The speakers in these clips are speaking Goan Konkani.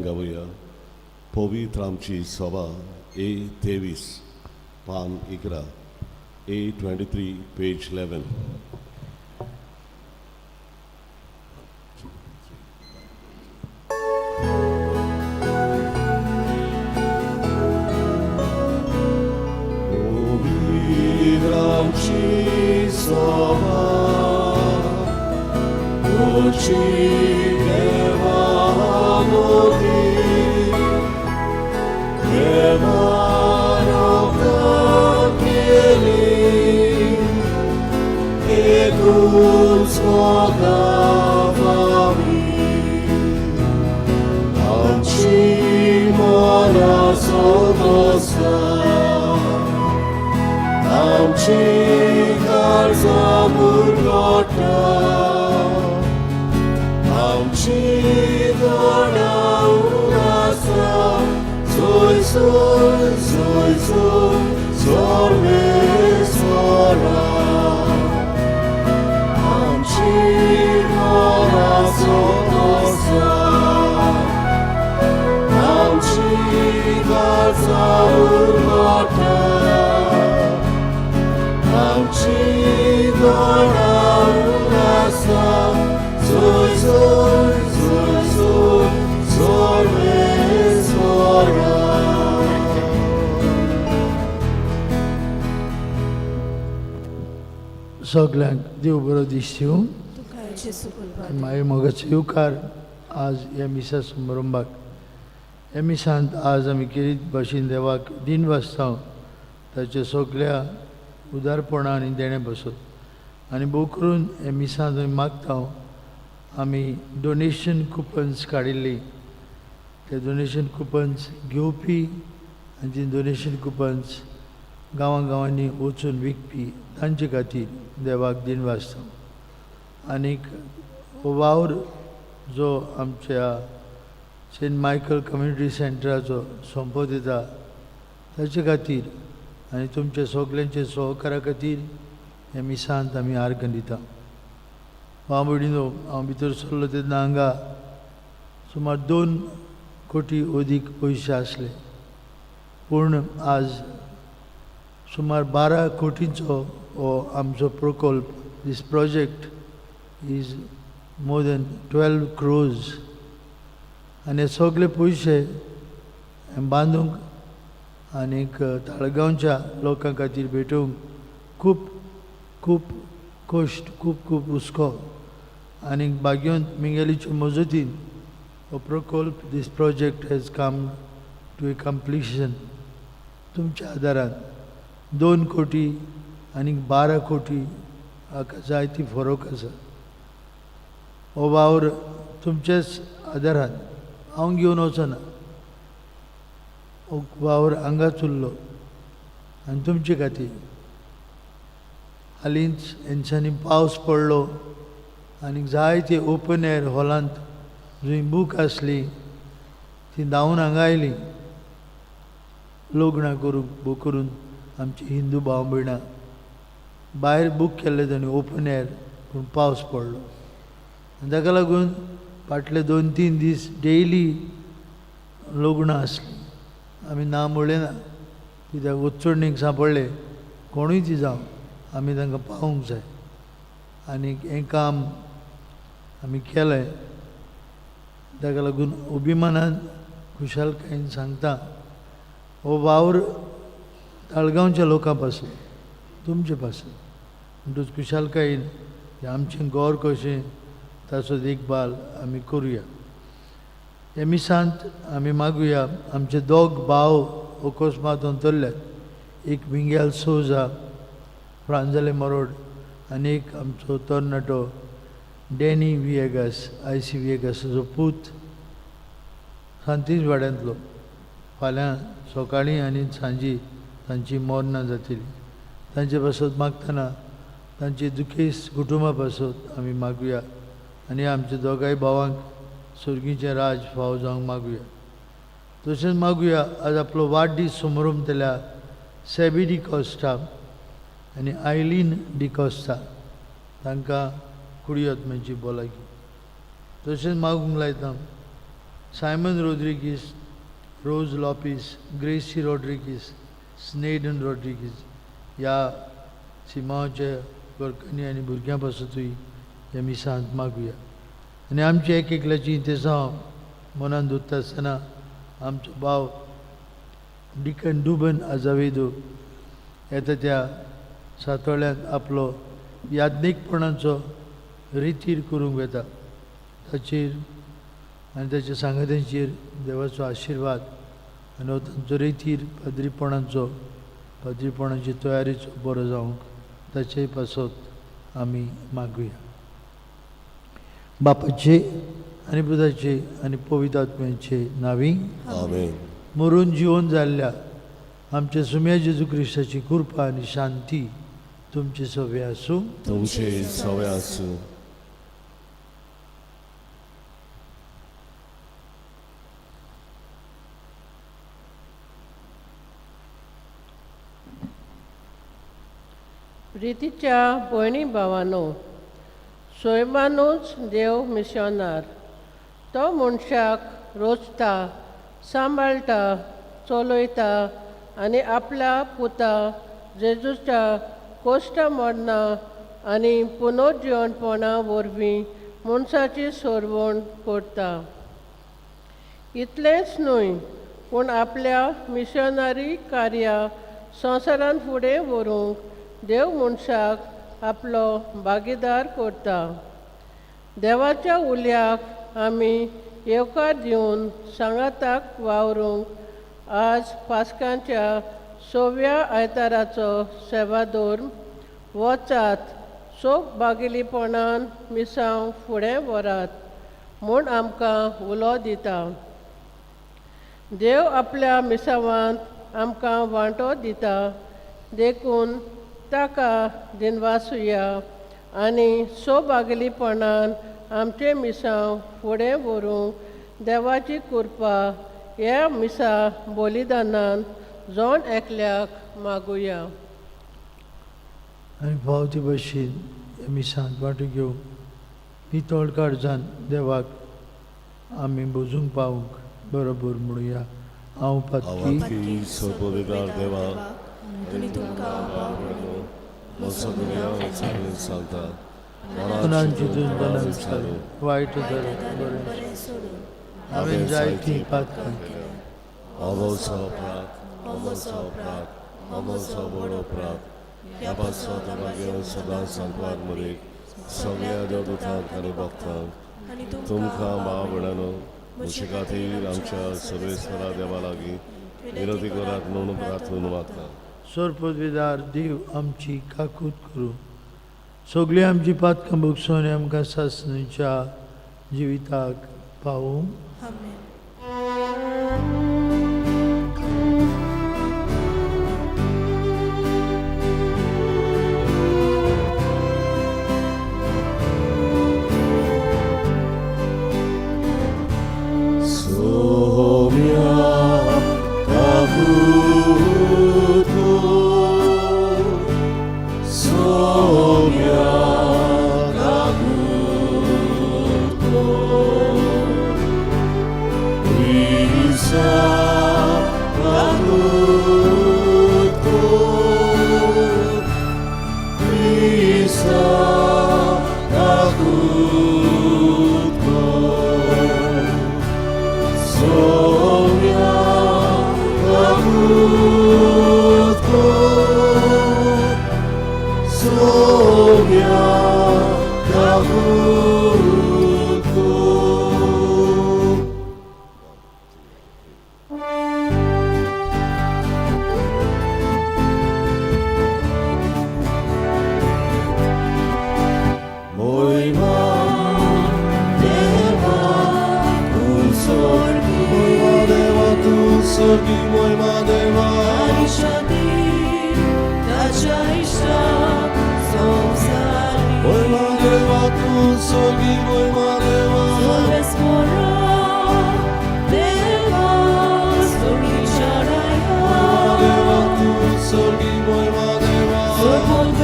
गावया पवित्र आमची सभा ए 23 पान 11, A 23 page 11. पवित्र आमची सभा तुजी देवा मोदी देवा रोका केली एकूच मोगा फावी आमची मना सोदोसा आमची काळजां बुरगोटा आमची दोळा उणासा सोय सोय सोय सोय सोमेश्वरा आमची मना सोदोसा आमची काळजां बुरगोटा आमची दोळा उणासा सोय सोय सोय सोय सोमेश्वरा. सगल्यांक देव बरो दीस दिवं. तुका जेजू कुलपात. मागीर मोगाचो येवकार आज ह्या मिसा समारंभाक. ह्या मिसांत आज आमी केरीत भाशेन देवाक दिन वाचता ताच्या सगल्या उदारपणा आनी देणें बसत आनी भोव करून ह्या मिसांत आमी मागता. आमी डोनेशन कुपन्स काडिल्लीं, ते डोनेशन कुपन्स घेवपी आनी ती डोनेशन कुपन्स गांवां गांवांनी वचून विकपी तांचे खातीर देवाक दिन वाचता. आनीक हो वावर जो आमच्या सेंट मायकल कम्युनिटी सेंटराचो सोंपोत येता ताचे खातीर आनी तुमच्या सगल्यांच्या सहकारा खातीर ह्या मिसांत आमी आर्गां दिता. भाव भयणीनो, हांव भितर सरलो तेन्ना हांगा सुमार 2 कोटी अदीक पयशे आसले, पूण आज सुमार 12 कोटींचो हो आमचो प्रकल्प. This project is more than 12 crores आनी हे सगळे पयशे बांदूंक आनीक ताळगांवच्या लोकां खातीर भेटोवंक खूब खूब कश्ट, खूब खूब हुस्को आनीक भाग्यवंत मिंगेलीचे मजतीन हो प्रकल्प, this project has come to a completion. तुमच्या आदारान 2 कोटी आनीक 12 कोटी हाका जायती फरक आसा. हो वावर तुमच्याच आदारान हांव घेवन वचना, हो वावर हांगाच उरलो आनी तुमचे खातीर. हालींच हेंच्यांनी पावस पडलो आनी जायते ओपन एयर हॉलांत जंय बूक आसली ती धांवून हांगा आयली लग्नां करूंक. बूक करून आमची हिंदू भाव भयणां भायर बूक केल्ले तांणी ओपन एयर, पूण पावस पडलो आनी ताका लागून फाटले 2-3 दीस डेली लग्नां आसलीं. आमी ना म्हणलें ना, कित्याक उत्चोडणीक सांपडले कोणूय ती जावं आमी तांकां पावूंक जाय. आनी हें काम आमी केलें, ताका लागून अभिमानान खुशालकायेन सांगता हो वावर ताळगांवच्या लोकां पासून तुमचे पासून. म्हणटूच खुशालकायेन आमचें गोर कशें ताचो देखभाल आमी करुया. ह्या मिसांत आमी मागुया आमचे दोग भाव अकस्मात अंतरल्यात, एक मिंगेल सोजा फ्रांजाले मरोड आनी एक आमचो तरणाटो डॅनी विएगास, I C विएगासाचो पूत सांतीज वाड्यांतलो. फाल्यां सकाळीं आनी सांजी तांची मरणां जातली. तांचे पासत मागतना तांची दुखेस्त कुटुंबा पासत आमी मागुया आनी आमच्या दोगांय भावांक सर्गीचें राज फावो जावंक मागुया. तशेंच मागुया आज आपलो वाडदीस समारंभ सेबी डिकॉस्टा आनी आयलीन डिकॉस्टा तांकां कुडियत म्हणची भलायकी. तशेंच मागूंक लायता. Simon Rodrigues, Rose Lopes, Gracy Rodrigues, Snedon Rodrigues ह्या सिमांवच्या घरकान्नी आनी भुरग्यां पासतूय ह्या मिसांत मागुया. आनी आमची एक एकल्याची इंतेसांव मनान दवरता आसतना आमचो भाव डिकन डुबन आजावेदो येता त्या सातोळ्यांत आपलो याज्ञीकपणाचो रितीर करूंक वता, ताचेर आनी ताच्या सांगात्यांचेर देवाचो आशिर्वाद आनी हो तांचो रितीर पाद्रीपणाचो पाद्रीपणाची तयारीचो बरो जावंक ताचे पासत आमी मागुया. बापाचे आनी पुताचे आनी पवित्र आत्म्याचे नांवी आमेन. मरून जिवन जाल्ल्या आमच्या सुम्या जेजू क्रिस्ताची कृपा आनी शांती तुमचे सवे आसूं. तुमचे सवे आसूं. प्रितीच्या भयणी भावानो, सोयमानूच देव मिशनार. तो मनशाक रोचता, सांबाळटा, चलयता आनी आपल्या पुता जेजूच्या कोश्टा मरणां आनी पुनर्जिवनपणा वरवीं मनशाची सोरवण करता. इतलेंच न्हय, पूण आपल्या मिशनरी कार्या संवसारांत फुडें व्हरूंक देव मनशाक आपलो भागीदार करता. देवाच्या उल्याक आमी येवकार दिवन सांगाताक वावरूंक आज पास्कांच्या सव्या आयताराचो सेवादोर वचात, सोब बागेलीपणान मिसांव फुडें व्हरात म्हूण आमकां उलो दिता. देव आपल्या मिसावांत आमकां वांटो दिता, देखून ताका दिनवासुया आनी सोबागेलीपणान आमचें मिसांव फुडें व्हरूंक देवाची कृपा ह्या मिसा बलिदानान जण एकल्याक मागुया. आनी फावती ते भशेन ह्या मिसांत वांटो घेवंक नितळ काळजान देवाक आमी बोजूंक पावूंक बरोबर म्हणुया. हांव पातकी आवाकी सोबोविदार देवा आनी तुमकां म्हजो गुन्यांव विचारून सांगता. मनान चिंतून मनान विचारून वायट धरून बरें बरें सोडून हांवें जायतीं पातकां केल्या. अमोचो अपराध, अमोचो अपराध, अमोचो व्हड अपराध. ह्या पासत मागीर सदां सांगपाक मरेक सगळ्या देवदूतांक आनी भक्तांक आनी तुमकां भाव भयणांनो म्हजे खातीर आमच्या सर्वेस्वरा देवा लागीं विनंती करात म्हणून प्रार्थना मागता. सोरपदवीदार देव आमची काकूत करूं, सगळीं आमची पातकां भोगसून आमकां सासणीच्या जिविताक पावूं. आमेन. Saumya काकुतो, Saumya काकुतो, Isa काकुतो, Isa काकुतो. Sonia Kakuto, Sonia Kakuto. Moima Deva tu Moima Deva tu sorgi Moima Deva Moima Deva tu sorgi Moima Deva Moima Deva tu sorgi Moima Deva Moima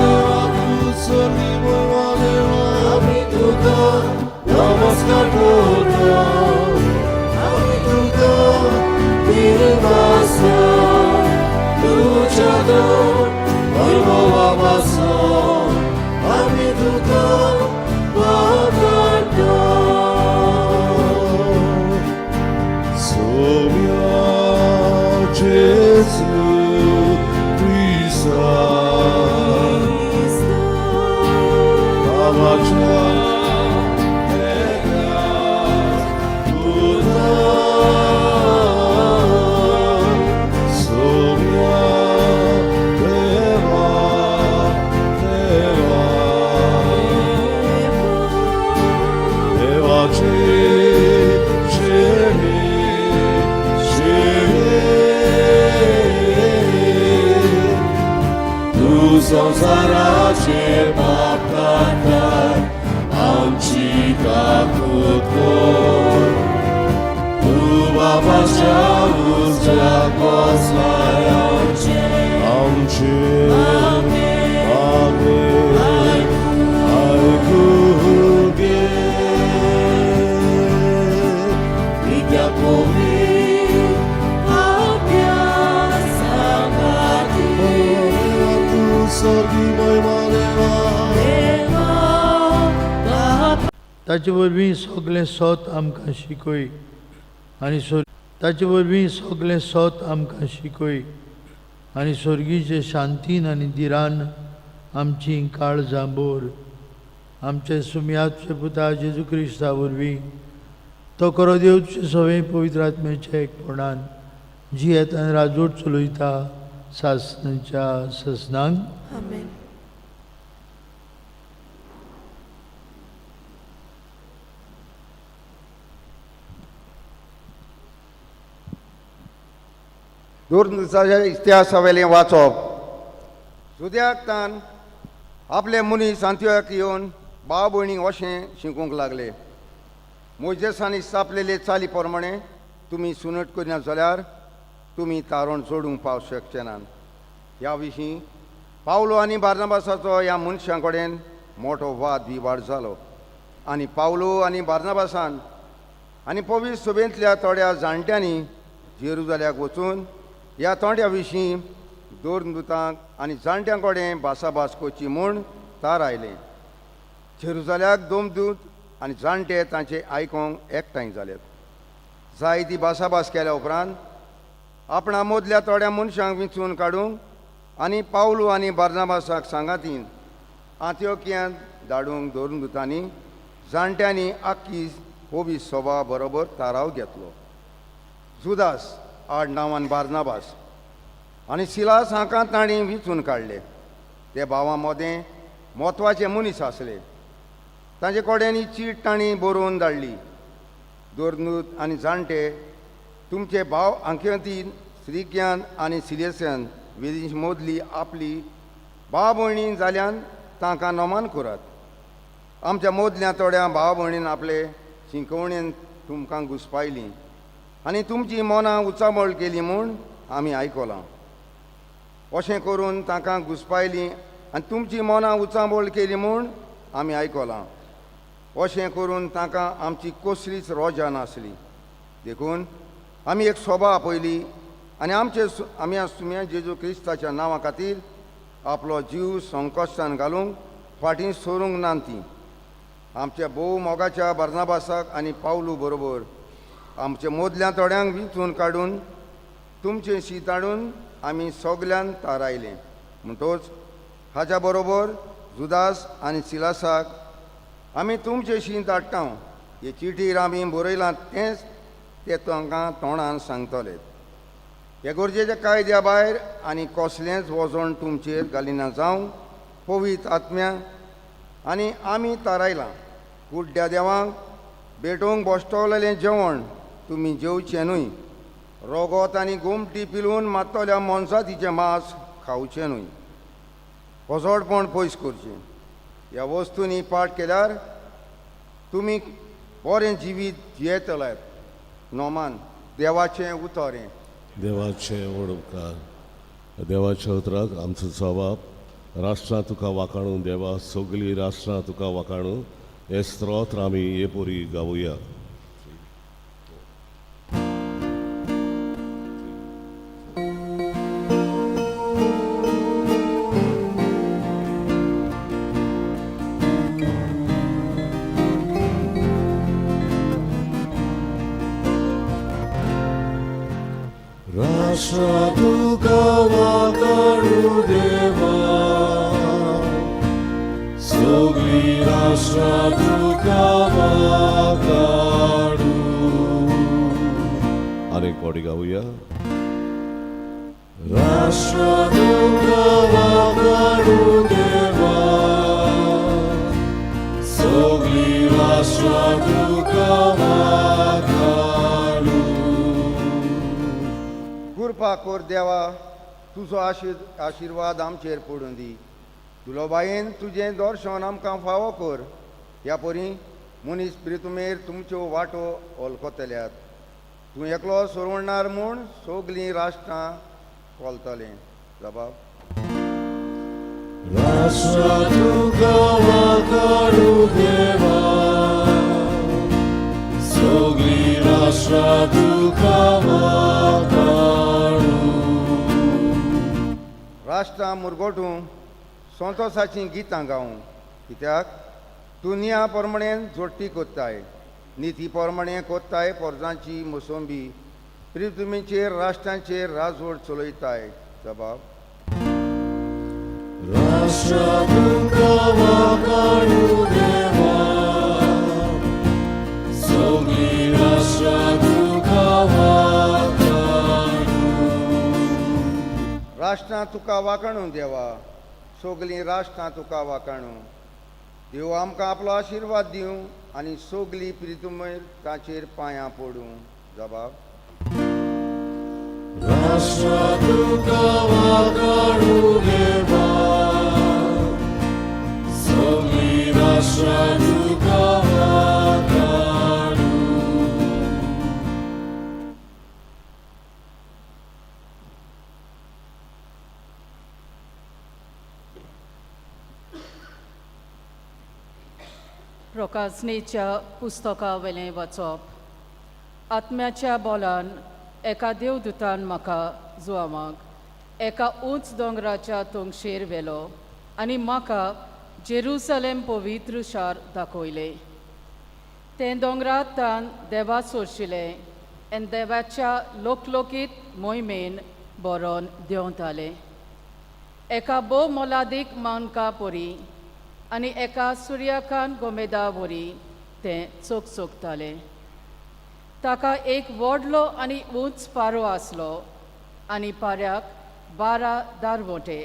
Deva tu sorgi Moima नमस्कार करता आमी तुका दिनवासा तुज्या वैभवा पासून आमी तुका वाखाणता. Sonia Gesù Cristo Amacha Sonia Deva Deva देवाची शिरी शिरी तू संसाराचे पाप काडटाय आमची काकूत कर तू बापाच्या उजव्याक बसलाय आमचे आमचे मागणें ऐकून घे. कित्याक तूं सर्गी महिमा देवा. ताचे वरवीं सगळें सोत आमकां शिकय आनी सोर ताचे वरवीं सगळें सोत आमकां शिकय आनी सोर्गीचे शांतीन आनी धिरान आमची काळजां बोर आमचे सुमयाचे पुता जेजू क्रिस्ता वरवीं तो करो देवचे सवय पवित्र आत्म्याच्या एकपणान जियेत आनी राजवट चलयता सासणाच्या ससनांक. आमेन. दूरदिसाच्या इतिहासावेलें वाचप. जुद्याक तान आपले मनीस आंतोयाक येवन भाव भयणीक अशें शिकूंक लागले, मोजेसांनी स्थापलेले चाली प्रमाणे तुमी सुनट करिना जाल्यार तुमी तारण जोडूंक पावंक शकचे नात. ह्या विशीं पावलो आनी बार्नाबासाचो ह्या मनशां कडेन मोटो वाद विवाद जालो आनी पावलो आनी बार्नाबासान आनी पवित्र सभेंतल्या थोड्या जाणट्यांनी जेरुजाल्याक वचून ह्या तोंड्या विशीं दोरदूतांक आनी जाणट्यां कडेन भासाभास करची म्हूण तार आयलें. जेरुजाल्याक दोमदूत आनी जाणटे तांचे आयकोंक एकठांय जाले. जायती भासाभास केल्या उपरांत आपणा मदल्या थोड्या मनशांक विंचून काडूंक आनी पावलू आनी बार्नाबासाक सांगातीन आंत्योकियांत धाडूंक दोरदूतांनी जाणट्यांनी आक्की होबी सभा बरोबर थाराव घेतलो. जुदास आड नांवान बार्नाबास आनी सिलास हांकां तांणी विंचून काडले. ते भावां मदें म्हत्वाचे मनीस आसले. तांचे कडेन ही चीट तांणी बरोवन धाडली. दोरनूत आनी जाणटे तुमचे भाव आंक्योतीन श्रीज्ञान आनी सिलेसन विदेश मोदली आपली भाव भयणी जाल्यान तांकां नमन करात. आमच्या मोदल्या थोड्या भाव भयणीन आपले शिंकवणेन तुमकां घुसपायलीं आनी तुमची मनां उचांबळ केली म्हूण आमी आयकलां. अशें करून तांकां घुसपायलीं आनी तुमची मनां उचांबळ केली म्हूण आमी आयकलां. अशें करून तांकां आमची कसलीच रोजा नासली. देखून आमी एक सभा आपयली आनी आमचे आमी सुम्या जेजू क्रिस्ताच्या नांवा खातीर आपलो जीव संकश्टान घालूंक फाटीं सरूंक ना ती आमच्या भोव मोगाच्या बार्नाबासाक आनी पावलू बरोबर आमच्या मोदल्या थोड्यांक विंचून काडून तुमचें शीत हाडून आमी सगल्यान थारायलें. म्हणटोच हाच्या बरोबर जुदास आनी सिलासाक आमी तुमचें शीत हाडटा. हे चिटीर आमी बरयलां तेंच ते तांकां तोंडान सांगतले. हे गरजेच्या कायद्या भायर आनी कसलेंच वजन तुमचेर घालिना जावं पवित्र आत्म्या आनी आमी थारायलां. कुड्ड्या देवांक भेटोवंक बश्टवलेलें जेवण तुमी जेवचें न्हय. रोगोत आनी गोमटी पिलून मात्तल्या मनजातीचें मांस खावचें न्हय. पोजोडपण पयस करचें. ह्या वस्तूंनी पाठ केल्यार तुमी बरें जिवीत जियेतले. नोमान देवाचें उतर हें. देवाचे व्हड उपकार. देवाच्या उतराक आमचो जबाब. राष्ट्रां तुका वाखाणू देवा, सगळीं राष्ट्रां तुका वाखाणू. हें स्तोत्र आमी हे पोरी गावया. राष्ट्रा तुका वाकाडू देवा, सगळी राष्ट्रा तुका वाकाडू. आनीक फावटी गावया. राष्ट्रा तुका वाकाडू देवा, सगळी राष्ट्रा तुका वाकाडू. कृपा कर देवा, तुजो आशिर्वाद आमचेर पडून दी. दुलोबायेन तुजें दर्शन आमकां फावो कर. ह्या परी मनीस प्रितुमेर तुमच्यो वाटो वळखतल्यात. तूं एकलो सोडणार म्हूण सगलीं राष्ट्रां कोलतलें. जबाब. राष्ट्रा तुका वाकाडू देवा, सगळी राष्ट्रा तुका वाकाडू. राष्ट्रां मुरगोटूं संतोसाचीं गितां गावूं, कित्याक तूं निया प्रमाणें जोडटी कोत्ताय, निती प्रमाणें कोत्ताय पोरजांची मोसंबी. प्रितुमीचेर राष्ट्रांचेर राजवट चलयताय. जबाब. राष्ट्रा तुका वाकाडू देवा, सगळी राष्ट्रा तुका वाकाडू. राष्ट्रां तुका वाकाणू देवा, सगलीं राष्ट्रां तुका वाकाणू. देव आमकां आपलो आशिर्वाद दिवं आनी सगली प्रितुमेर ताचेर पांयां पडूं. जबाब. राष्ट्रा तुका वाकाडू देवा, सगळी राष्ट्रा तुका वाकाडू. प्रकासणेच्या पुस्तका वयलें वाचप. आत्म्याच्या बोलान एका देवदूतान म्हाका जुवांवाक एका उंच दोंगराच्या तोंगशेर व्हेलो आनी म्हाका जेरुसलेम पवित्र शार दाखयलें. तें दोंगरात तान देवा सोरशिलें आनी देवाच्या लोकलोकीत मोहिमेन बरोवन देंवतालें. एका भोव मोलादीक मानका परी आनी एका सुर्याकान गोमेदा वरी तें चकचकतालें. ताका एक व्हडलो आनी उंच पारो आसलो आनी पाऱ्याक 12 दारवंटे.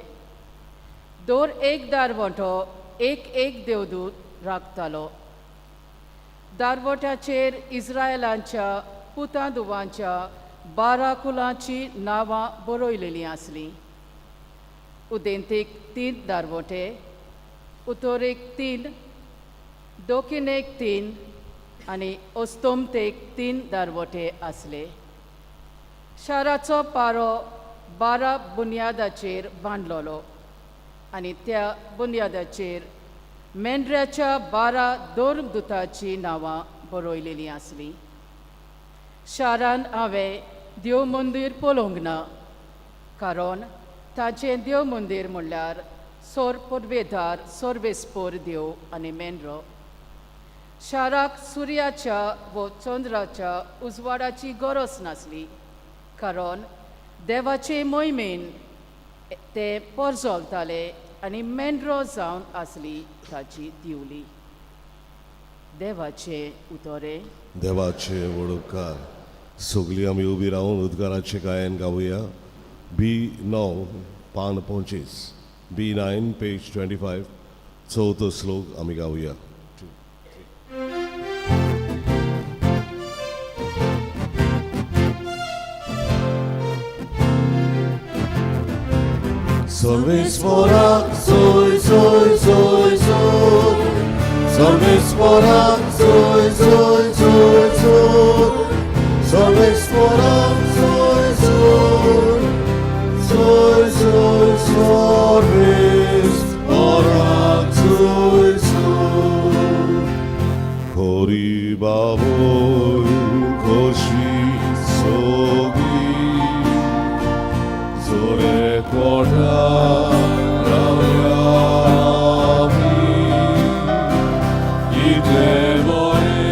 दर एक दारवंटो एक एक देवदूत राखतालो. दारवट्याचेर इस्रायलांच्या पुतां दुवांच्या 12 कुलांची नांवां बरयलेलीं आसलीं. उदेंतेक 3 दारवटे, उतरेक 3, दक्षिणेक 3 आनी अस्तमतेक 3 दारवटे आसले. शाराचो पारो 12 बुन्यादाचेर बांदलोलो आनी त्या बुन्यादाचेर मेंढऱ्याच्या 12 दोरदुताचीं नांवां बरयलेलीं आसलीं. शारान हांवें देव मंदीर पळोवंक ना, कारण ताचें देव मंदीर म्हणल्यार सोर पुर्वेदार सोर्वेस्पोर देव आनी मेंढरो. शाराक सुर्याच्या वो चंद्राच्या उजवाडाची गरज नासली, कारण देवाचे मोहिमेन ते परजळटाले आनी मेंढरो जावन आसली ताची दिवली. देवाचें उतरें. देवाचे वडोपकार. सगळीं आमी उबी रावन उद्गाराचें गायन गावया. बी 9 पान 25, बी 9 पेज 25, चवथो श्लोक आमी गावया. सर्वेस्पराक सोय सोय सोय सोय, सर्वेस्पराक सोय सोय सोय सोय, सर्वेस्पराक सोय सोय सोय सोय, सर्वेस्पराक सोय सोय. बाबोय खोशी सोगी जोरे कोटा रावया आमी कितले बरे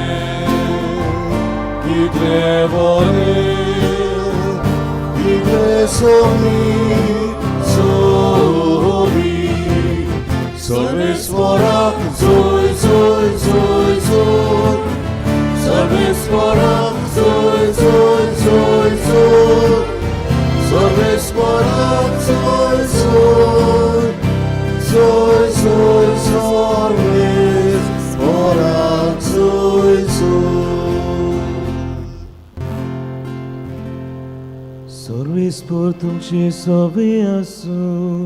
कितले बरे कितले सोमी सोमी सर्वेस्पराक जोय जोय जोय जोय सर्वेस्पराक जोय जोय जोय जोय सर्वेस्पराक जोय जोय जोय जोय सर्वेस्पराक जोय जोय. सर्वेस्पर तुमचे सवे आसूं.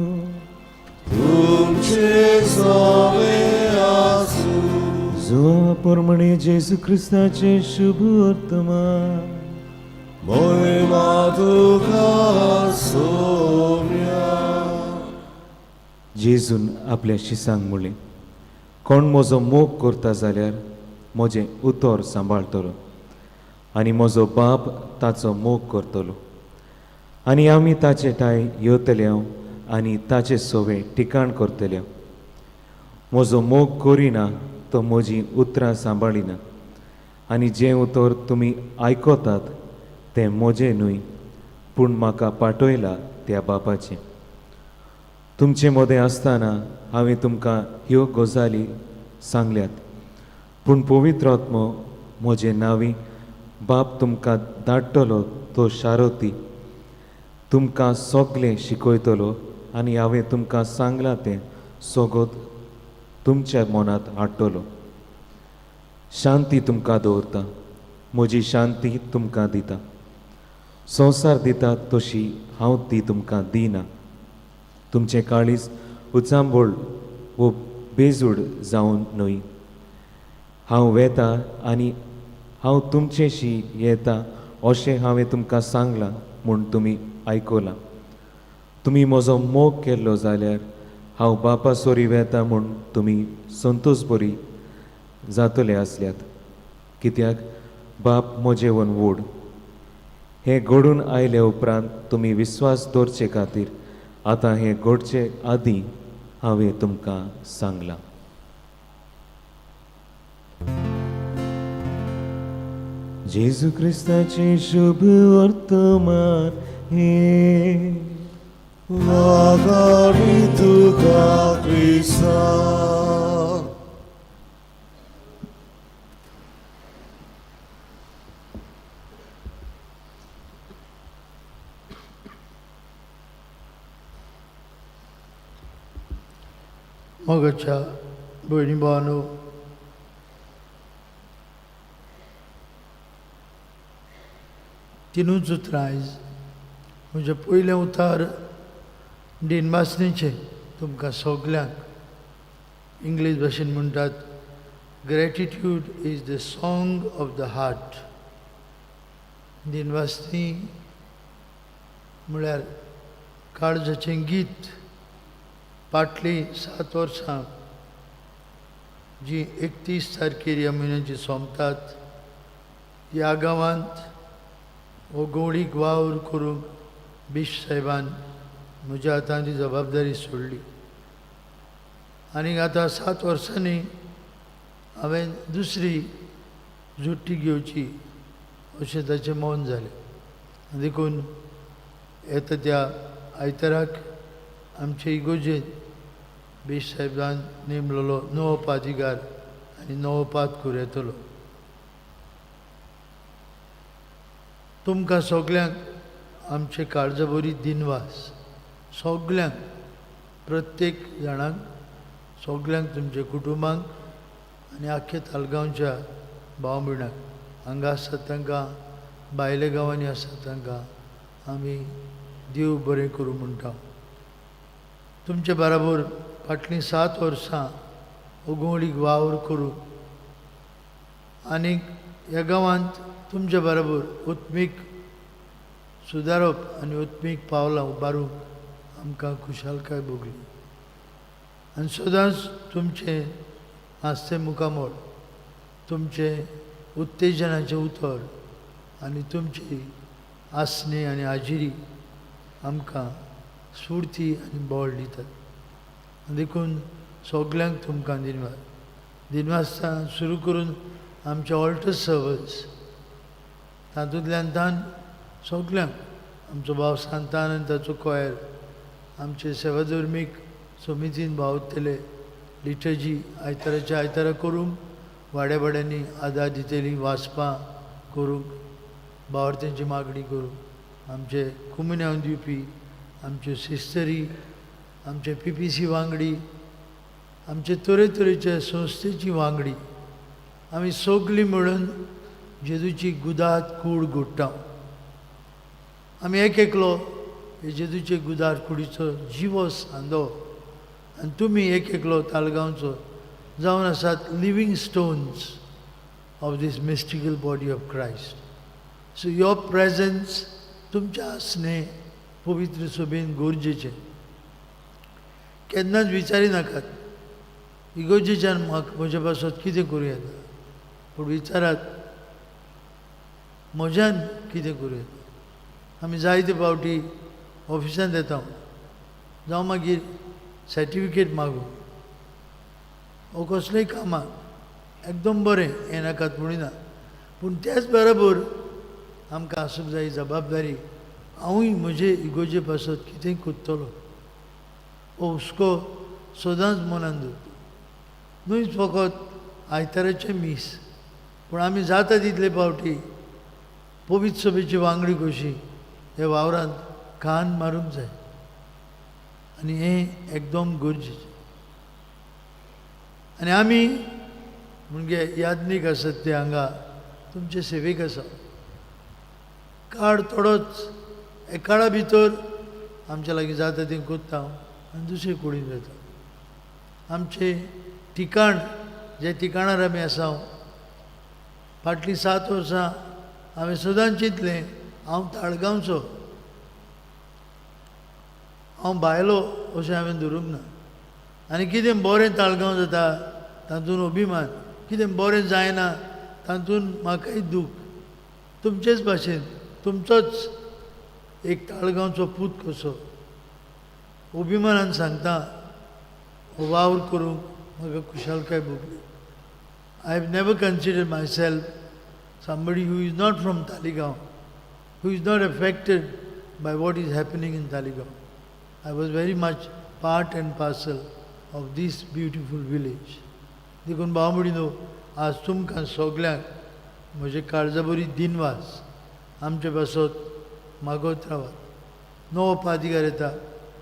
तुमचे सवे आसूं. जो प्रमाणे जेजू क्रिस्ताचे शुभ वर्तमान. महिमा तुका सोम्या. जेजून आपल्या शिसांक म्हणलें, कोण म्हजो मोग करता जाल्यार म्हजें उतर सांबाळटलो आनी म्हजो बाप ताचो मोग करतलो आनी आमी ताचे ठांय येतले आनी ताचे सोवे ठिकाण करतले. म्हजो मोग करिना तो म्हजीं उतरां सांबाळिना आनी जें उतर तुमी आयकतात तें म्हजें न्हय पूण म्हाका पाठयला त्या बापाचें. तुमचे मदें आसतना हांवें तुमकां ह्यो गजाली सांगल्यात, पूण पवित्र आत्मो म्हजें नांवी बाप तुमकां धाडटलो तो शारोती तुमकां सगलें शिकयतलो आनी हांवें तुमकां सांगलां तें सोगोत तुमच्या मनांत हाडटलो. शांती तुमकां दवरता, म्हजी शांती तुमकां दिता. संवसार दिता तशी हांव ती तुमकां दिना. तुमचें काळीज उचांबळ वो बेजूड जावन न्हय. हांव वेता आनी हांव तुमचेशी येता अशें हांवें तुमकां सांगलां म्हूण तुमी आयकलां. तुमी म्हजो मोग केल्लो जाल्यार हांव बापा सोरी वेता म्हूण तुमी संतोश बरी जातले आसल्यात, कित्याक बाप म्हजेवन व्हड. हें घडून आयले उपरांत तुमी विस्वास दवरचे खातीर आतां हें घडचे आदीं हांवें तुमकां सांगलां. जेजू क्रिस्ताचें शुभ वर्तमान हें. वागाडी तुका क्रिस्ता. मोगाच्या भयणी भावांनो, तिनूच उतरां आयज. म्हजें पयलें उतार दिनवासणीचें तुमकां सगल्यांक. इंग्लीश भाशेन म्हणटात, gratitude is the song of the heart. दिनवासणी म्हळ्यार काळजाचें गीत. फाटलीं 7 वर्सां जी 31 तारखेर ह्या म्हयन्याची सोंपतात, ह्या गांवांत हो गवळीक वावर करूंक बिश साहेबान म्हज्या हातान ती जबाबदारी सोडली आनी आतां 7 वर्सांनी हांवें दुसरी जुट्टी घेवची अशें ताचें मन जालें. देखून येता त्या आयताराक आमचे इगोजेंत बीश साहेबान नेमलेलो नवो पादिगार आनी नवो पादकूर येतलो. तुमकां सगल्यांक आमचे काळजाबरी दिनवास, सगल्यांक, प्रत्येक जाणांक, सगल्यांक, तुमच्या कुटुंबांक आनी आख्खे तालगांवच्या भाव भयणांक हांगा आसात तांकां, भायल्या गांवांनी आसात तांकां आमी देव बरें करूं म्हणटा. तुमचे बराबर फाटलीं 7 वर्सां उगवणीक वावर करूं आनीक ह्या गांवांत तुमचे बराबर उत्मीक सुदारप आनी उत्मीक पावलां उबारूंक आमकां खुशालकाय भोगली आनी सदांच तुमचें हांसतें मुखामळ, तुमचें उत्तेजनाचें उतर आनी तुमची आसणी आनी हाजिरी आमकां स्फुर्ती आनी बळ दितात. देखून सगल्यांक तुमकां दिनवास. दिनवासता सुरू करून आमचे ऑल्टर सर्वस तातूंतल्यान तान सगल्यांक आमचो भाव सांतान आनी ताचो कोयर, आमचे सेवाधर्मीक समितीन भावतले लिटर्जी आयताराच्या आयतारा करूंक वाड्या वाड्यांनी आदार दितली, वाचपां करूंक, भावार्थ्यांची मागणी करूंक, आमचे कुमुन्यांव दिवपी आमच्यो सिस्टरी, आमचे पी पी सी वांगडी, आमचे तरेतरेचे संस्थेची वांगडी, आमी सगलीं म्हणून जेजूची गुदात कूड घडटा. आमी एक एकलो हे जेजूचे गुदार कुडीचो जिवो सांदो आनी तुमी एक एकलो तालगांवचो जावन आसात living stones of this mystical body of Christ. So your presence, तुमचें आसणें पवित्र सभेन गरजेचें. केन्नाच विचारी नाकात इगोर्जेच्यान म्हाका म्हजे पासत कितें करूं येता, पूण विचारात म्हज्यान कितें करूं येता. आमी जायते फावटी ऑफिसांत येता, जावं मागीर सर्टिफिकेट मागूं वो कसलेय कामाक, एकदम बरें, हें नाकात म्हणिना, पूण त्याच बरोबर आमकां आसूंक जाय जबाबदारी, हांवूय म्हजे इगोर्जे पासत कितेंय करतलो. हो हुस्को सदांच मनान दवरता. न्हय फकत आयताराचें मीस, पूण आमी जाता तितले फावटी पवित्र सभेची वांगडी कशी हे वावरांत कान मारूंक जाय आनी हें एकदम गरजेचें. आनी आमी म्हणजे याज्ञीक आसात ते हांगा तुमचे सेवेक आसा. काळ थोडोच एका काळा भितर आमच्या लागीं जाता तें करता आनी दुसरे कुडीन वता. आमचें ठिकाण, जे ठिकाणार आमी आसा, फाटलीं 7 वर्सां हांवें सदांच चिंतलें हांव ताळगांवचो, हांव भायलो अशें हांवें धरूंक ना. आनी कितें बरें ताळगांव जाता तातूंत अभिमान, कितें बरें जायना तातूंत म्हाकाय दूख. तुमचेच भाशेन तुमचोच एक ताळगांवचो पूत कसो अभिमानान सांगता, हो वावर करूंक म्हाका खुशालकाय भोगली. I have never considered myself somebody who is not from Taleigao, who is not affected by what is happening in Taleigao. I was very much part and parcel of this beautiful village. देखून भाव भयणीनो, आज तुमकां सगल्यांक म्हजे काळजाबरी दिनवास. आमचे पासत मागत रावात. नवो पादिगार येता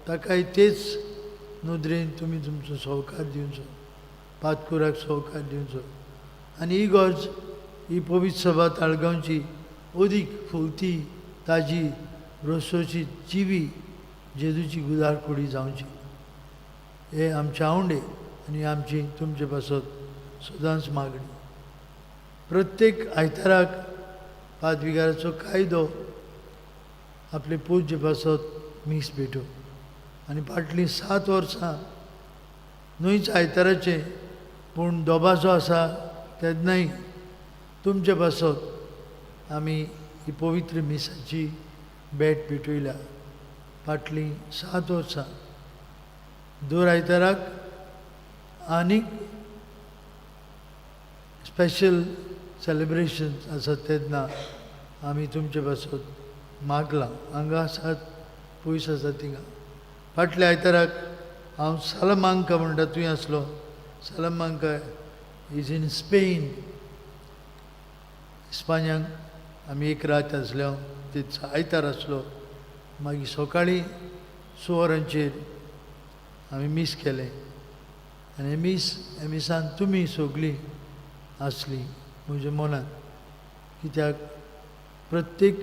ताकाय तेच नदरेन तुमी तुमचो सहकार दिवचो, पादकुराक सहकार दिवचो आनी ही गरज, ही पवित्र सभा ताळगांवची अदीक फुलती, ताजी, रोसोची, जिवी जेजूची गुदार कुडी जावची हे आमचे आवंडे आनी आमची तुमचे पासत सदांच मागणी. प्रत्येक आयताराक पादविगाराचो कायदो आपले पुजे पासत मीस भेटूं आनी फाटलीं 7 वर्सां न्हयच आयताराचें पूण दोबाचो आसा तेन्नाय तुमचे पासत आमी ही पवित्र मिसाची भेट भेटयल्या. फाटलीं 7 वर्सां दर आयताराक आनीक स्पेशल सेलिब्रेशन आसा तेन्ना आमी तुमचे पासत मागलां. हांगा आसात, पयस आसा थिंगा. फाटल्या आयताराक हांव सालमांका म्हणटा थंय आसलो. सालमांका is in Spain. इस्पान्यांक आमी एक रात आसले, ते आयतार आसलो. मागीर सकाळीं 6 वरांचेर आमी मीस केलें आनी मीस ह्या मिसान तुमी सगळीं आसलीं म्हज्या मनांत, कित्याक प्रत्येक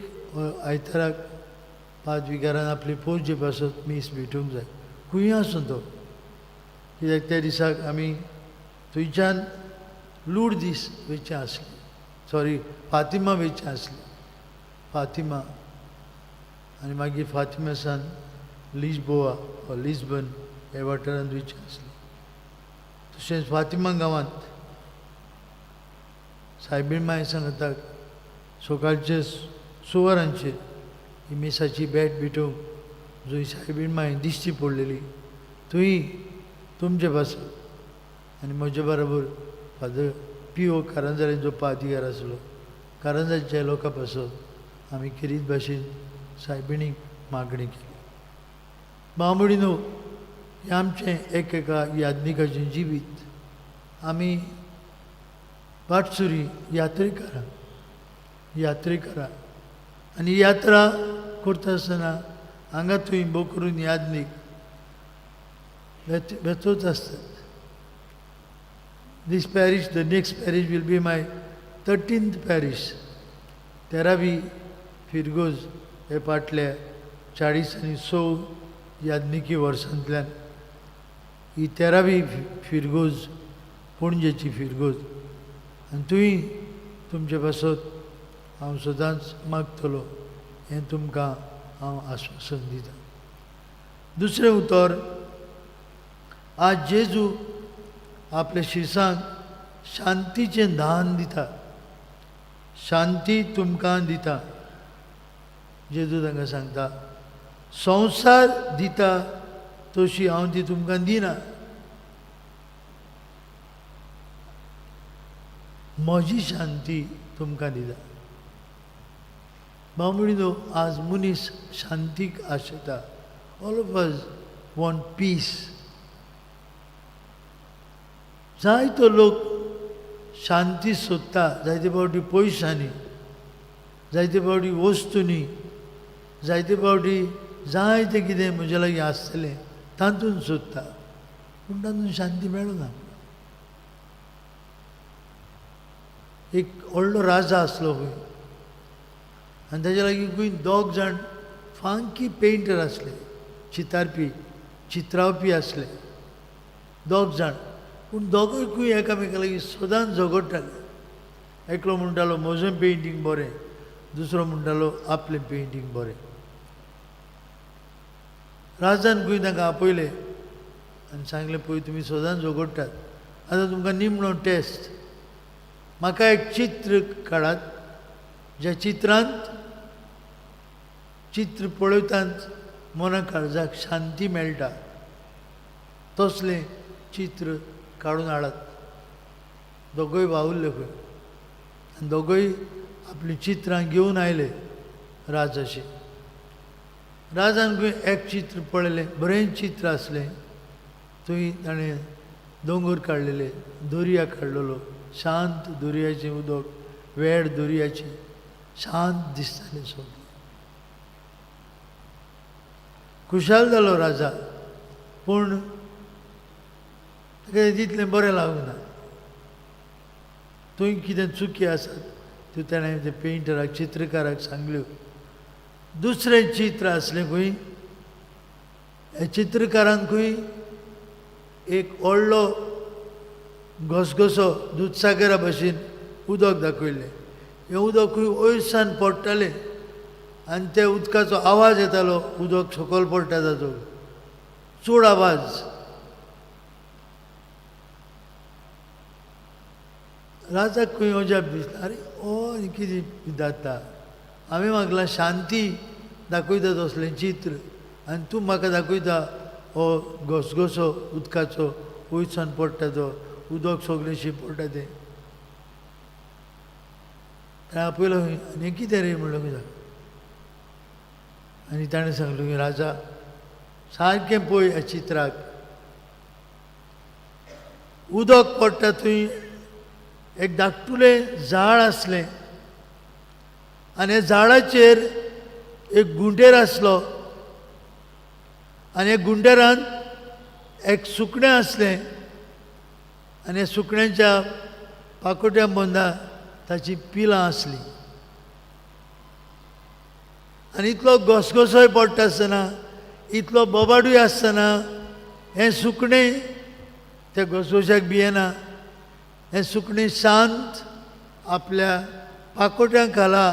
आयताराक पादविगारान आपली पोरजे पासत मीस भेटूंक जाय, खंयूय आसूं तो. कित्याक त्या दिसाक आमी थंयच्यान लुर्दीस वयचें आसलें, सॉरी फातिमा वयचें आसलें, फातिमा, आनी मागीर फातिमा सान लिजबोआ वा लिस्बन ह्या वाठारांत वयचें आसलें. तशेंच फातिमा गांवांत सायबीण माय सांगताक सकाळचे सुवारांचेर ही मिसाची भेट भेटोवंक जंय सायबीण माय दिश्टी पडलेली थंय तुमचे पासत आनी म्हजे बरोबर फादर पी ओ कारांजारांचो पादिगार आसलो कारांजाच्या लोकां पासत आमी खेरीत भाशेन सायबिणीक मागणी केली. बांबोळी न्हू हें आमचें एक एका याज्ञिकाचें जिवीत. आमी वाटसुरी यात्रेकारां यात्रेकारां आनी यात्रा करता आसतना हांगा थंय बोकरून याज्ञीक वेतोच आसतात. This parish, the next parish will be my 13th parish. तेरावी फिरगोज हे फाटल्या 40 आनी 100 याज्ञिकी वर्सांतल्यान ही तेरावी फिरगोज पणजेची फिरगोज. आनी तुंय तुमचे पासत हांव सदांच मागतलो हें तुमकां हांव आस्वासन दितां. दुसरें उतर, आज जेजू आपल्या शिसांक शांतीचें दान दिता. शांती तुमकां दिता. जेजू तांकां सांगता संवसार दिता तशी हांव ती तुमकां दिना. म्हजी शांती तुमकां दिता. भाव आज मनीस शांतीक आशेता. All of us want peace. जायतो लोक शांती सोदता, जायते फावटी पयशांनी, जायते फावटी वस्तूंनी, जायते फावटी जायतें कितें म्हज्या लागीं आसतलें तातूंत सोदता, पूण तातूंत शांती मेळना. एक व्हडलो राजा आसलो खंय आनी ताच्या लागीं खंय दोग जाण फांकी पेंटर आसले, चितारपी चित्रावपी आसले दोग जाण. पूण दोगूय खंय एकामेका लागीं सदांच झगडटाले. एकलो म्हणटालो म्हजें पेंटींग बरें, दुसरो म्हणटालो आपलें पेंटींग बरें. राजान खंय तांकां आपयलें आनी सांगलें पळय तुमी सदांच झगडटात, आतां तुमकां निमणो टेस्ट, म्हाका एक चित्र काडात ज्या चित्रांत चित्र पळयतांच मना काळजाक शांती मेळटा तसलें चित्र काडून हाडात. दोगूय वावुरले खंय आनी दोगूय आपलीं चित्रां घेवन आयले राजाशी. राजान खंय एक चित्र पळयलें, बरें चित्र आसलें. थंय ताणें दोंगर काडलेले, दर्या काडलेलो, शांत दर्याचें उदक, वेळ दर्याची शांत दिसतालें सगळें. खुशाल जालो राजा, पूण ताका तितलें बरें लागूंक ना. थंय कितें चुकी आसात त्यो ताणें ते पेंटराक चित्रकाराक सांगल्यो. दुसरें चित्र आसलें खंय, ह्या चित्रकारान खंय एक व्हडलो घसघसो दुदसागरा भशेन उदक दाखयल्लें. हें उदक खंय वयरसान पडटालें आनी त्या उदकाचो आवाज येतालो, उदक सकयल पडटा ताचो चड आवाज. राजाक खंय अजाप दिसता, आरे हो आनी कितें जाता, हांवें मागलां शांती दाखयता तसलें चित्र आनी तूं म्हाका दाखयता हो घसघसो उदकाचो वयरसान पडटा तो उदक सगळें शिंपडटा तें. ताणें आपयलो खंय आनी कितें रे म्हणलो खंय. आनी ताणें सांगलें की राजा सारकें पळय ह्या चित्राक, उदक पडटा थंय एक धाकटुलें झाड आसलें आनी झाडाचेर एक गुंडेर आसलो आनी गुंडेरान एक सुकणें आसलें आनी सुकण्यांच्या पाकोट्या बोंदा ताची पिलां आसलीं. आनी इतलो घसघसोय पडटा आसतना, इतलो बोबाडूय आसतना हें सुकणें त्या घसघश्याक भियेना. हें सुकणें शांत आपल्या पाकोट्यां खाला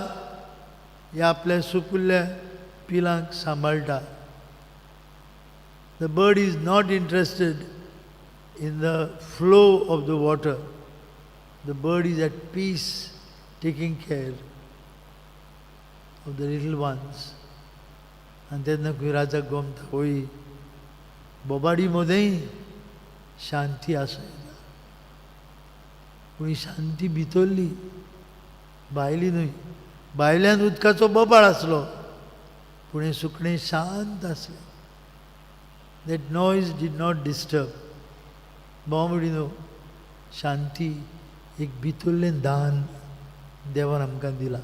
ह्या आपल्या सुपुल्ल्या पिलांक सांबाळटा. The bird is not interested in the flow of the water. The bird is at peace taking care of the little ones. आनी तेन्ना खंय राजाक गोमता वय बोबाडी मदेंय शांती आसूं येता, पूण ही शांती भितरली, भायली न्हय. भायल्यान उदकाचो बोबाळ आसलो पूण हें सुकणें शांत आसलें. That noise did not disturb. भाव भयणीनो, शांती एक भितरलें दान देवान आमकां दिलां.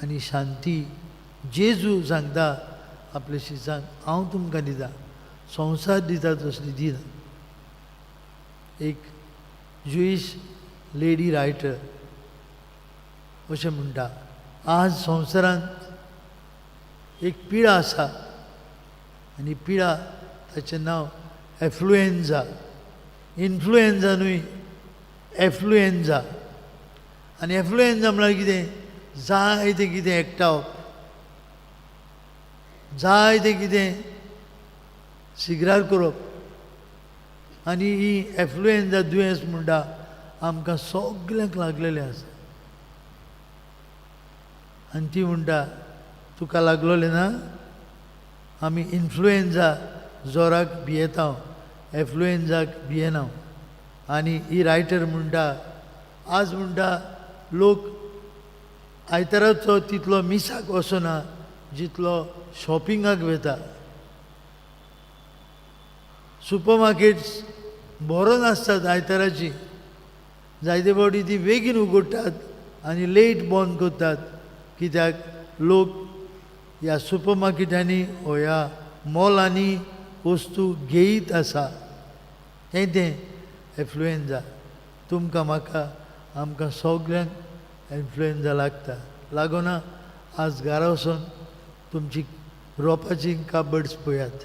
आनी शांती जेजू सांगता आपल्या शिसांक, हांव तुमकां दिता, संवसार दिता तसली दिना. एक ज्युईश लेडी रायटर अशें म्हणटा, आज संवसारांत एक पिडा आसा आनी पिडा ताचें नांव एफ्लुएन्जा. इन्फ्लुएन्जा न्हय, एफ्लुएन्जा. आनी एफ्लुएन्जा म्हळ्यार कितें? जायतें कितें एकठावप, जायतें कितें सिगरार करप. आनी ही एफ्लुएन्जा दुयेंस म्हणटा आमकां सगल्यांक लागलेलें आसा. आनी ती म्हणटा तुका लागलोलें ना, आमी इन्फ्लुएन्जा जोराक भियेता, एफ्लुएन्जाक भियेना. आनी ही रायटर म्हणटा, आज म्हणटा लोक आयताराचो तितलो मिसाक वचना जितलो शॉपिंगाक वता. सुपर मार्केट्स भरोन आसतात आयताराची, जायते फावटी ती बेगीन उगडटात आनी लेट बंद करतात, कित्याक लोक ह्या सुपर मार्केटांनी वो ह्या मॉलांनी वस्तू घेयत आसा. हें तें एफ्लुएन्जा. तुमकां म्हाका आमकां सगल्यांक इन्फ्लुएन्जा लागता, लागना. आज घरा वचून तुमची रोपाचीं काबड्स पळयात,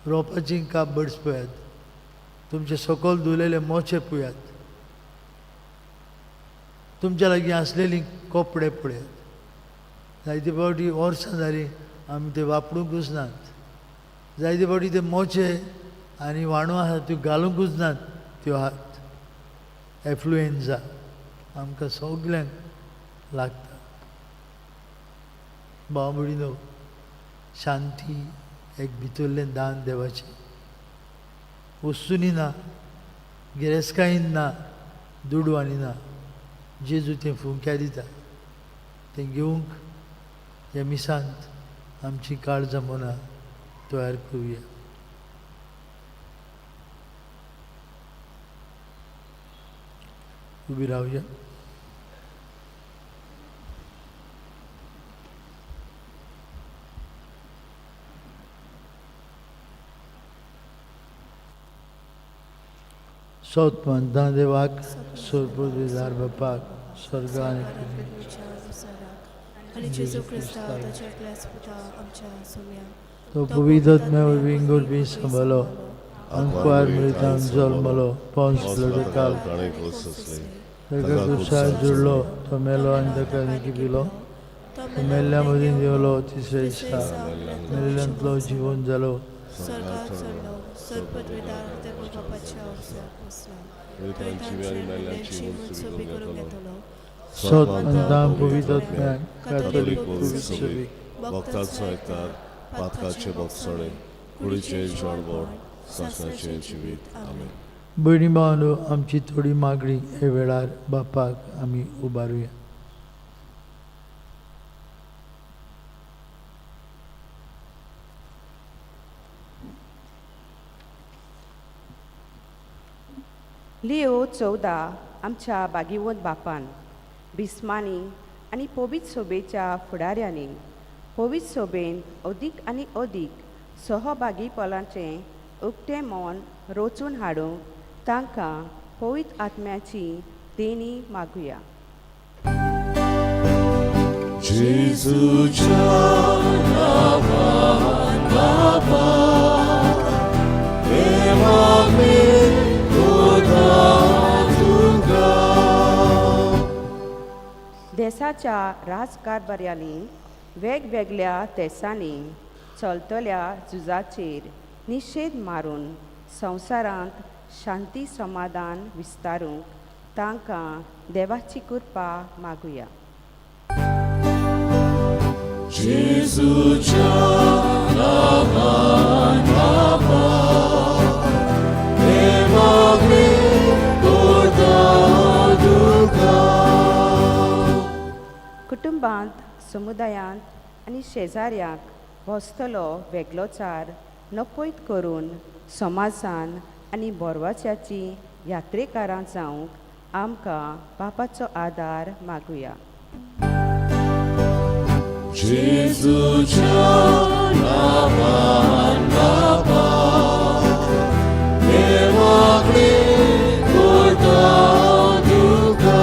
रोपाचीं काबड्स पळयात, तुमचे सकयल धुलेले मोचे पळयात, तुमच्या लागीं आसलेलीं कपडे पळयात. जायते फावटी वर्सां जालीं आमी ते वापरूंकूच नात. जायते फावटी ते मोचे आनी वाणो आसा त्यो घालुंकूच नात त्यो हात. एफ्लुएन्जा आमकां सगल्यांक लागता. भाव भयणीनो, शांती एक भितरलें दान देवाचें. वस्तूंनी ना, गिरेस्तकायेन ना, दुडवांनी ना. जेजू तें फुंक्या दिता, तें घेवंक ह्या मिसांत आमची काळजां मनां तयार करुया. उबी रावया. सोत मानता देवाक, सोरपुरदार बापाक, स्वर्ग आनी आनी जेजू क्रिस्ता ताच्या एकल्याच पुता आमच्या सोम्या तो पवित्र वरवीं गोरपी सांबालो, अंकुआर मृतान जल्मलो, पोंस काल ताणें सोंसलें, ताका कुसार जुडलो, तो मेलो आनी ताका निकिपिलो. तो मेल्ल्या मदीं देंवलो, तिसऱ्या दिसा मेल्ल्यांतलो जिवन जालो. स्वर्गात चडलो, सर्वपदवीदार ते बापाच्या अवसराक बसला, मृतांची आनी मेल्ल्यांची मनसुबी करूंक येतलो. सोत मानता पवित्र कातोलीक पवित्र सभेक, भक्तांचो एकतार, पातकाचे भोगसणे, कुडीचें जेवणबोड, सासणाचें जिवीत. आमेन. भयणी भावांनो, आमची थोडी मागणी हे वेळार बापाक आमी उबारुया. लिओ 14 आमच्या बागिवंत बापान, बिस्मानी आनी पवित्र सोबेच्या फुडाऱ्यांनी पवित्र सोबेन अदीक आनी अदीक सहभागीपणाचें उक्तें मन रचून हाडूंक तांकां पवित्र आत्म्याची देणी मागुया. जेजूच्या नांवान बापा, देवा देसाच्या राजकारभाऱ्यांनी वेगवेगळ्या देसांनी चलतल्या झुजाचेर निशेध मारून संवसारांत शांती समाधान विस्तारूंक तांकां देवाची कृपा मागुया. जेजूच्या नांवान बापा, हें मागणें करता तुका. कुटुंबांत, समुदायांत आनी शेजाऱ्यांक बसतलो वेगळोचार नपयत करून समाजान आनी बोरवाच्याची यात्रेकारां जावंक आमकां बापाचो आदार मागुया. जेजूच्या नांवान बापा, हें मागणें करता तुका.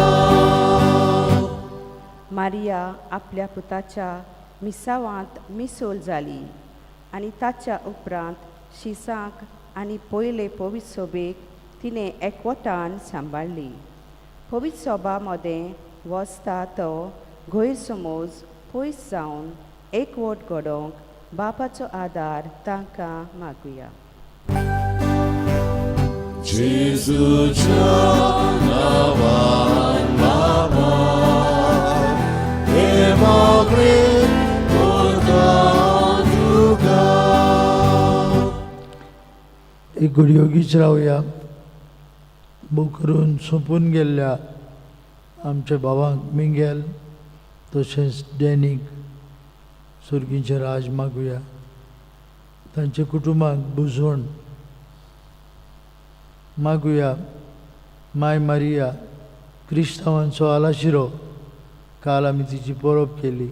मारिया आपल्या पुताच्या मिसावांत मिसोल जाली आनी ताच्या उपरांत शिसांक आनी पयले पवित्र सोबेक तिणें एकवटान सांबाळ्ळी. पवित्र सोबा मदें वचता तो गैरसमज पयस जावन एकवट घडोवंक बापाचो आदार तांकां मागुया. जेजूच्या नांवान बापा, हें मागणें करता तुका. एक घडी ओगीच रावया. भोव करून सोंपून गेल्ल्या आमच्या भावांक मिंगेल तशेंच डॅनीक सुर्गीचें राज मागुया. तांच्या कुटुंबाक बुजवण मागुया. माय मारिया क्रिस्तांवांचो आलाशिरो, काल आमी तिची परब केली.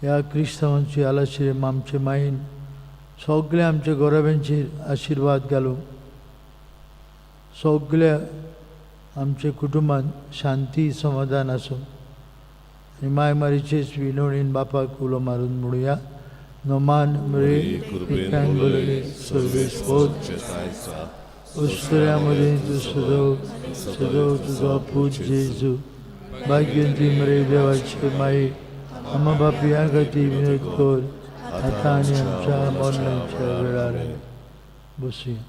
ह्या क्रिस्तांवांची आलाशिरे आमचे मायेन सगळ्या आमच्या गोराब्यांचेर आशिर्वाद घालूं. सगळ्या आमच्या कुटुंबान शांती समाधान आसूं. आनी माय मारीचेच विनवणीन बापाक उलो मारून म्हणुया. नोमान मरे कृपेन भरलेली, सर्वेस्पोत, उस्तुऱ्या मदें तूं सदव सदव तुजो पूत जेजू भाग्यंती मरे देवाचे माई, आमा बापया खातीर विनोद कर आतां आनी आमच्या मरणाच्या वेळार. बसुया.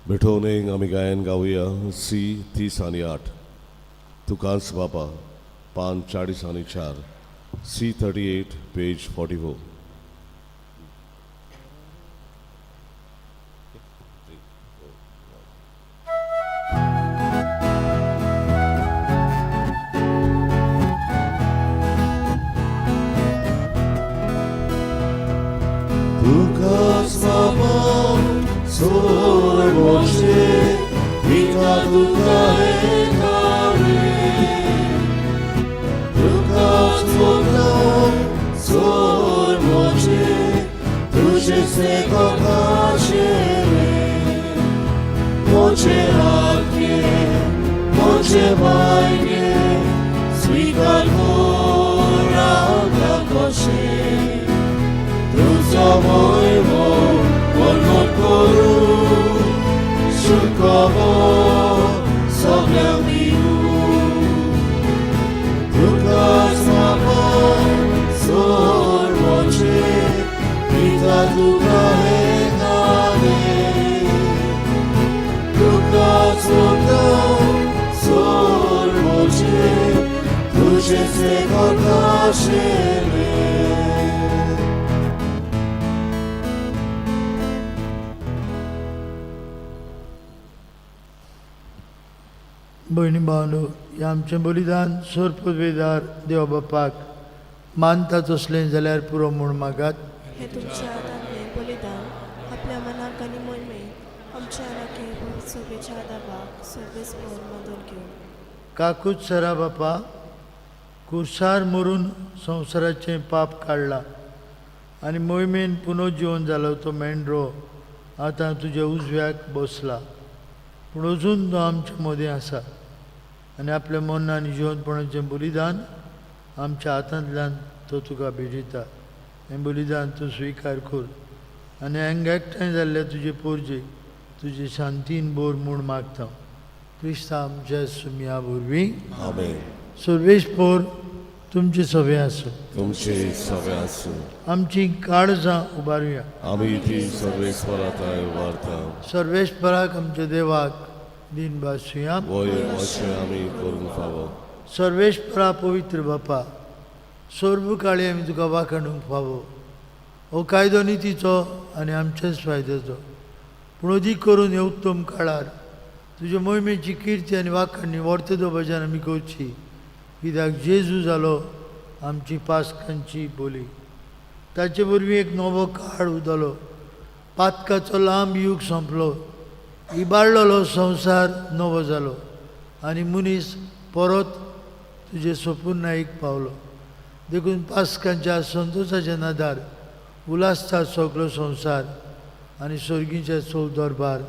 भेटोवणेक आमी गायन गावया सी 30 आनी 8. तुकांच बापा, पान 40 आनी 4, सी 38 पेज 44. तुकाच बापा सोर मोचे पिता तुका एकावे. तुकाच मोता सोर मोचे तुझे से कोकाशेले. मोचे आके मोचे बायगे स्वीकार कोरा कशे. तुजो मोयमो वर्णन करूं सुखबो सगळ्यांक दिवूं. तुकाच बापा सोर मोचे पिता तुका एकाने. तुकाच मोता सोर मोचे तुझे से कोकाशेले. भयणी भावनो, हें आमचें बलिदान सोर पदवेदार देवा बापाक मानता तसलें जाल्यार पुरो म्हूण मागात. हें तुमच्या हातांतलें बलिदान आपल्या मनाक आनी मोहिमेक आमच्या राखे सोबेच्या दाबाक सर्वेस्पोर मदत घेवन. काकूच सरा बापा, कुर्सार मरून संवसाराचें पाप काडलां आनी मोहिमेन पुनर्जिवन जालो तो मेंढरो आतां तुज्या उजव्याक बसला, पूण अजून तो आमच्या मदें आसा आनी आपल्या मन्न आनी जिवनपणाचें बलिदान आमच्या हातांतल्यान तो तुका भेटयता. हें बलिदान तूं स्विकार कर आनी हांगा एकठांय जाल्ल्या तुजे पोरजे तुजे शांतीन बोर म्हूण मागता. क्रिस्ता आमच्या सुमया वरवीं. आमेन. सर्वेश पोर तुमचे सवे आसूं. तुमचे सगळे आसूं. आमची काळजां उबारुया. आमी ती सर्वेस्पराताय उबारता. सर्वेस्पराक आमच्या देवाक दिन भासुया. वय अशें आमी करूंक फावो. सर्वेस्परा पवित्र बापा, सर्व काळी आमी तुका वाखाणूंक फावो. हो कायदो नितीचो आनी आमच्याच फायद्याचो, पूण अदीक करून हे उत्तम काळार तुजे मोहिमेची किर्ती आनी वाखाणणी वर्ते भजन आमी करची, कित्याक जेजू जालो आमची पास्कांची बोली. ताचे वरवीं एक नवो काळ उदलो, पातकाचो लांब यूग सोंपलो, इबाडलेलो संवसार नवो जालो आनी मनीस परत तुजे सोपुर्नाईक पावलो. देखून पास्कांच्या संतोशाच्या नादार उलासता सगलो संवसार आनी सर्गीचे चोल दरबार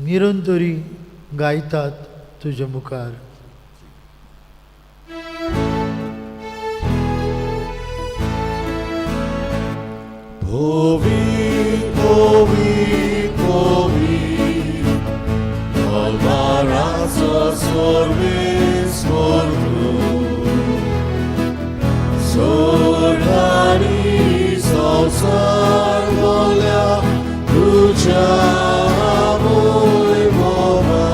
निरंतरी गायतात तुजे मुखार. Povi, povi, povi, Albarazzo sorbis mortu, Sorgani sosar volia, Luciamo e mora,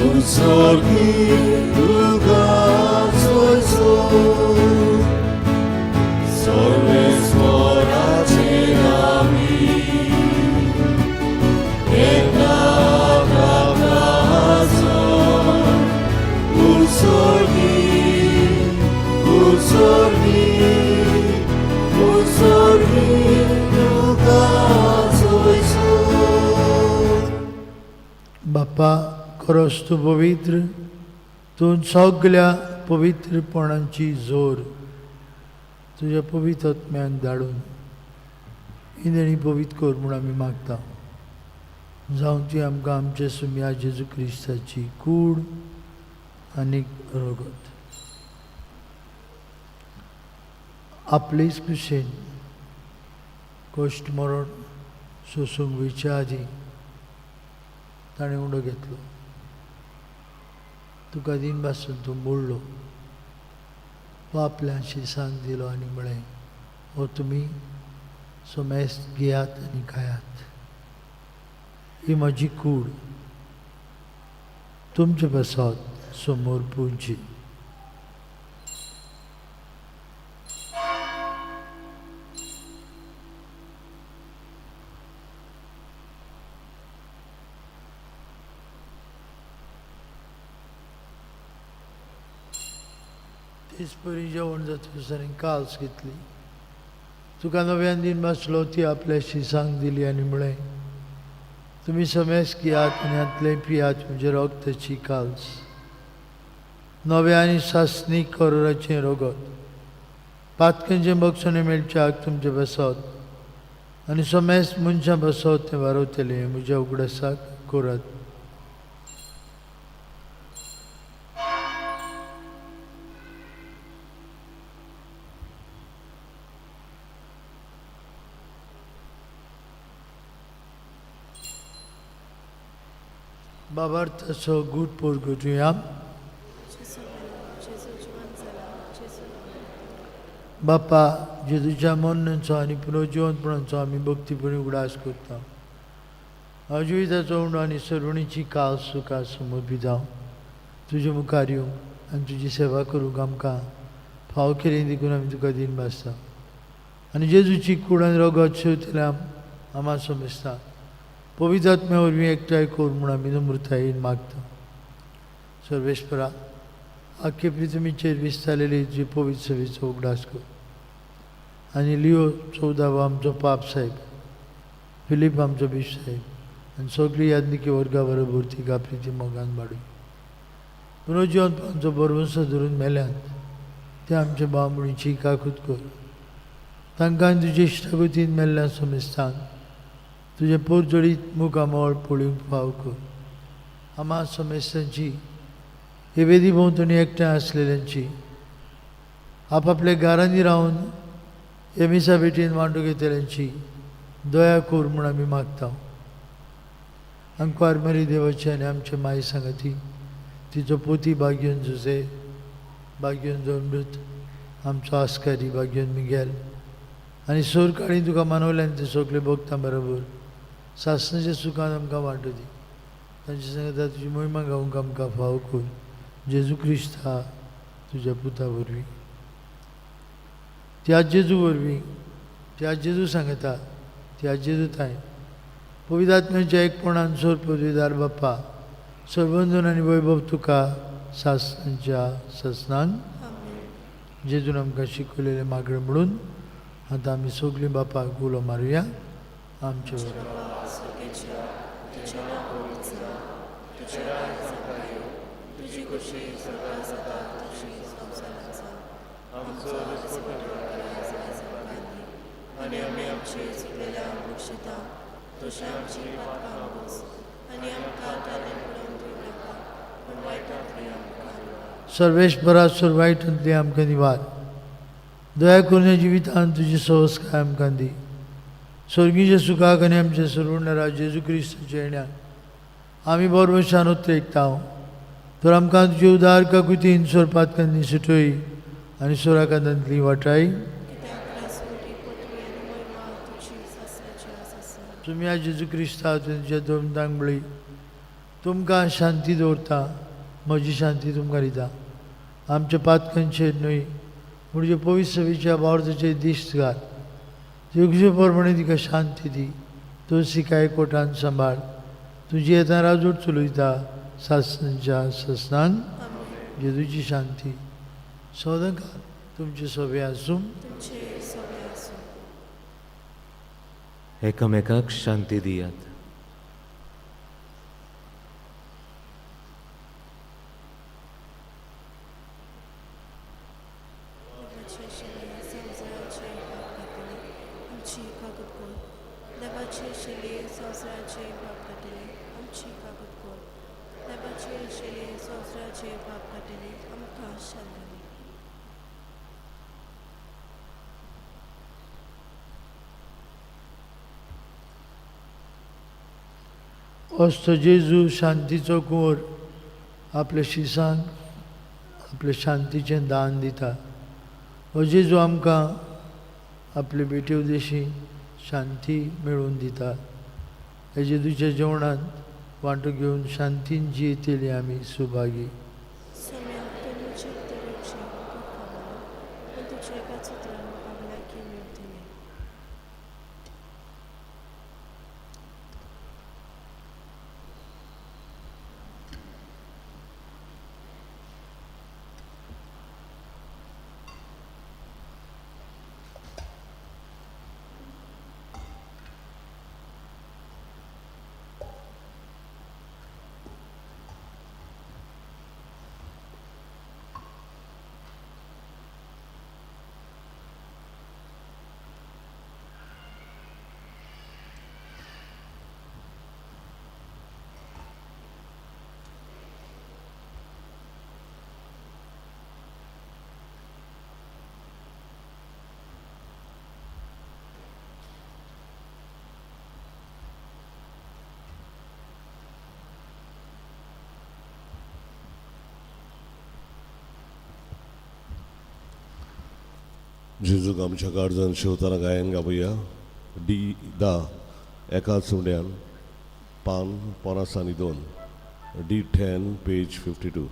Ursorgi duca soi sol, Sorbis morace nami, बापा, खरोच तूं पवित्र, तूं सगल्या पवित्रपणाची जोर तुज्या पवित्र आत्म्यान धाडून इंदणी पवित्र कर म्हूण आमी मागता. जावं ती आमकां आमच्या सुम्या जेजू क्रिस्ताची कूड आनी रगत. आपलेच कुशेन कश्ट मरण सोसूंक वयच्या आदीं ताणें उंडो घेतलो, तुका दिन भासून तूं मोडलो, तो आपल्या शिसांक दिलो आनी म्हळें, हो तुमी सोमेस्त घेयात आनी खायात, ही म्हजी कूड तुमचे पासत समोर पुंची. तेच परी जेवण जातकच ताणें काल्स घेतली, तुका नव्यान दिन बसलो, ती आपल्या शिसांक दिली आनी म्हळें, तुमी समेस्त घेयात आनी हांतलें पियात, म्हजें रगताची काल्स, नव्या आनी सासणी करोराचें रगत, पातकांचें बक्षणें मेळच्याक तुमचें बसत आनी समेस्त मनशां बसत तें वारवतलें, म्हज्या उगडासाक करात. बाबार तसो गूट पोर गुटुया. बापा, जेजूच्या मरणाचो आनी पुनर्जिवंतपणाचो आमी भक्तीपणी उगडास करता. अजिविताचो उंडो आनी सरुणीची काल सुखा समर्पी जावं तुजे मुखार येवंक आनी तुजी सेवा करूंक आमकां फाव केली देखून आमी तुका दिन भासता. आनी जेजूची कूड आनी रगत शेवतल्या आमा समजता पवित्र आत्म्या वरवीं एकठांय कर म्हूण आमी नम्रतायेन मागता. सर्वेस्परा, आख्खे पृथ्वीचेर विस्तारलेली तुजी पवित्र सेवेचो उगडास कर आनी लियो चवदावो आमचो पाप साहेब, फिलीप आमचो बीश साहेब आनी सगळी यादनिकी वर्गा बरोबर तिका प्रिती मोगान वाडूं. पुनर्जिवंतपणाचो भरवंसो धरून मेल्यात ते आमच्या भाव-भयणीची काकूत कर. तांकां तुजे इश्टागतीन मेल्ल्या समेस्तांक तुजें पोरजोडीत मुखामळ पळोवंक फाव कर. आमा समेस्तांची हे वेदी भोंवतणी एकठांय आसलेल्यांची आपापल्या घरांनी रावन हे मिसा भेटीन वांटो घेतल्यांची दया कर म्हूण आमी मागता. आंकवार मरी देवाची आनी आमचे माई सांगाती तिचो पोती भाग्योन जुजे भाग्योन दोमृत आमचो आस्कारी भाग्योन मिगेल आनी सोर काळी तुका मानवल्यान ते सगळे भोगता बरोबर सासणाच्या सुखान आमकां वांटो दी. तांचे सांगता तुजी मोहिमा गावंक आमकां फावो कर जेजू क्रिस्ता तुज्या पुता वरवीं. त्या जेजू वरवीं, त्या जेजू सांगता, त्या जेजू थांय पवित्र आत्म्याच्या एकपणान सोर पदवीदार बाप्पा सर्वंजन आनी वैभव तुका सासणाच्या सासणान. जेजून आमकां शिकयलेलें मागणें म्हणून आतां आमी सगळीं बापाक उलो मारुया. आमचे बाबा स्वर्गाच्या, तुजें नांव पवित्र जावं, तुजें राज्य आमकां येवं, तुजी खोशी स्वर्गांत जाता तशी संवसारांत जावं. आमचो दिसपट्टो वांटो आयज आमकां दी, आनी आमी आमचे चुकलेल्यांक बक्षिता तशें आमची पातकां बोस, आनी आमकां ताणें पडोवन दिवं नाका, पूण वायटांतली आमकां निवार. सर्वेस्परा सोर वायटांतली आमकां निवार. दया करून ह्या जिवितांत तुजी संस्कार आमकां दी. स्वर्गीच्या सुखाक आनी आमच्या सर्वणरा जेजू क्रिस्ताच्या येण्याक आमी बरोबर उत्रेकता. तर आमकां तुजे उदार काकुतीन सोरपातकांनी सुटय आनी सोराकांतांतली वाटाय. कित्याक राजवटी पदवी आनी महिमा तुजी सासणाची आसा. तुमी आज जेजू क्रिस्ता तुमच्या दोन तांगबळी तुमकां शांती दवरता, म्हजी शांती तुमकां दिता. आमच्या पातकांचेर न्हय म्हणजे पवित्र सभेच्या बावरताचेर दिश्ट घाल. तुजे प्रमाणे तिका शांती दी. तूं सिकाय कोटान सांबाळ. तुजी येता राजवट चलयता सासणाच्या सासणान. जेजूची शांती सदांकाळ तुमचे सभे आसूं. तुमचे सगळे आसूं. एकामेकाक शांती दियात. देवाचे शिले संवसाराचे पाप काडटले आमची कागद कर. देवाचे शिले संवसाराचे पाप काडटले आमची कागद कर. देवाचे शिले संवसाराचे पाप काडटले आमकां शांती दी. असतो जेजू शांतीचो कुंवर आपल्या शिसांक आपले शांतीचें दान दिता. हो जेजू आमकां आपले बेटे उदेशी शांती मेळोवन दिता. ह्या जेजूच्या जेवणांत वांटो घेवन शांतीन जियेतली आमी सुभागी. सोम्या, तूं म्हजे भितर येवचें म्हाका फावना, पूण तुज्या एकाच उतरान म्हाका भलायकी मेळटली. जेजूक आमच्या काळजान शिवताना गायन गावया. डी दा एकाच उड्यान पान 50 आनी 2, डी 10 पेज 52.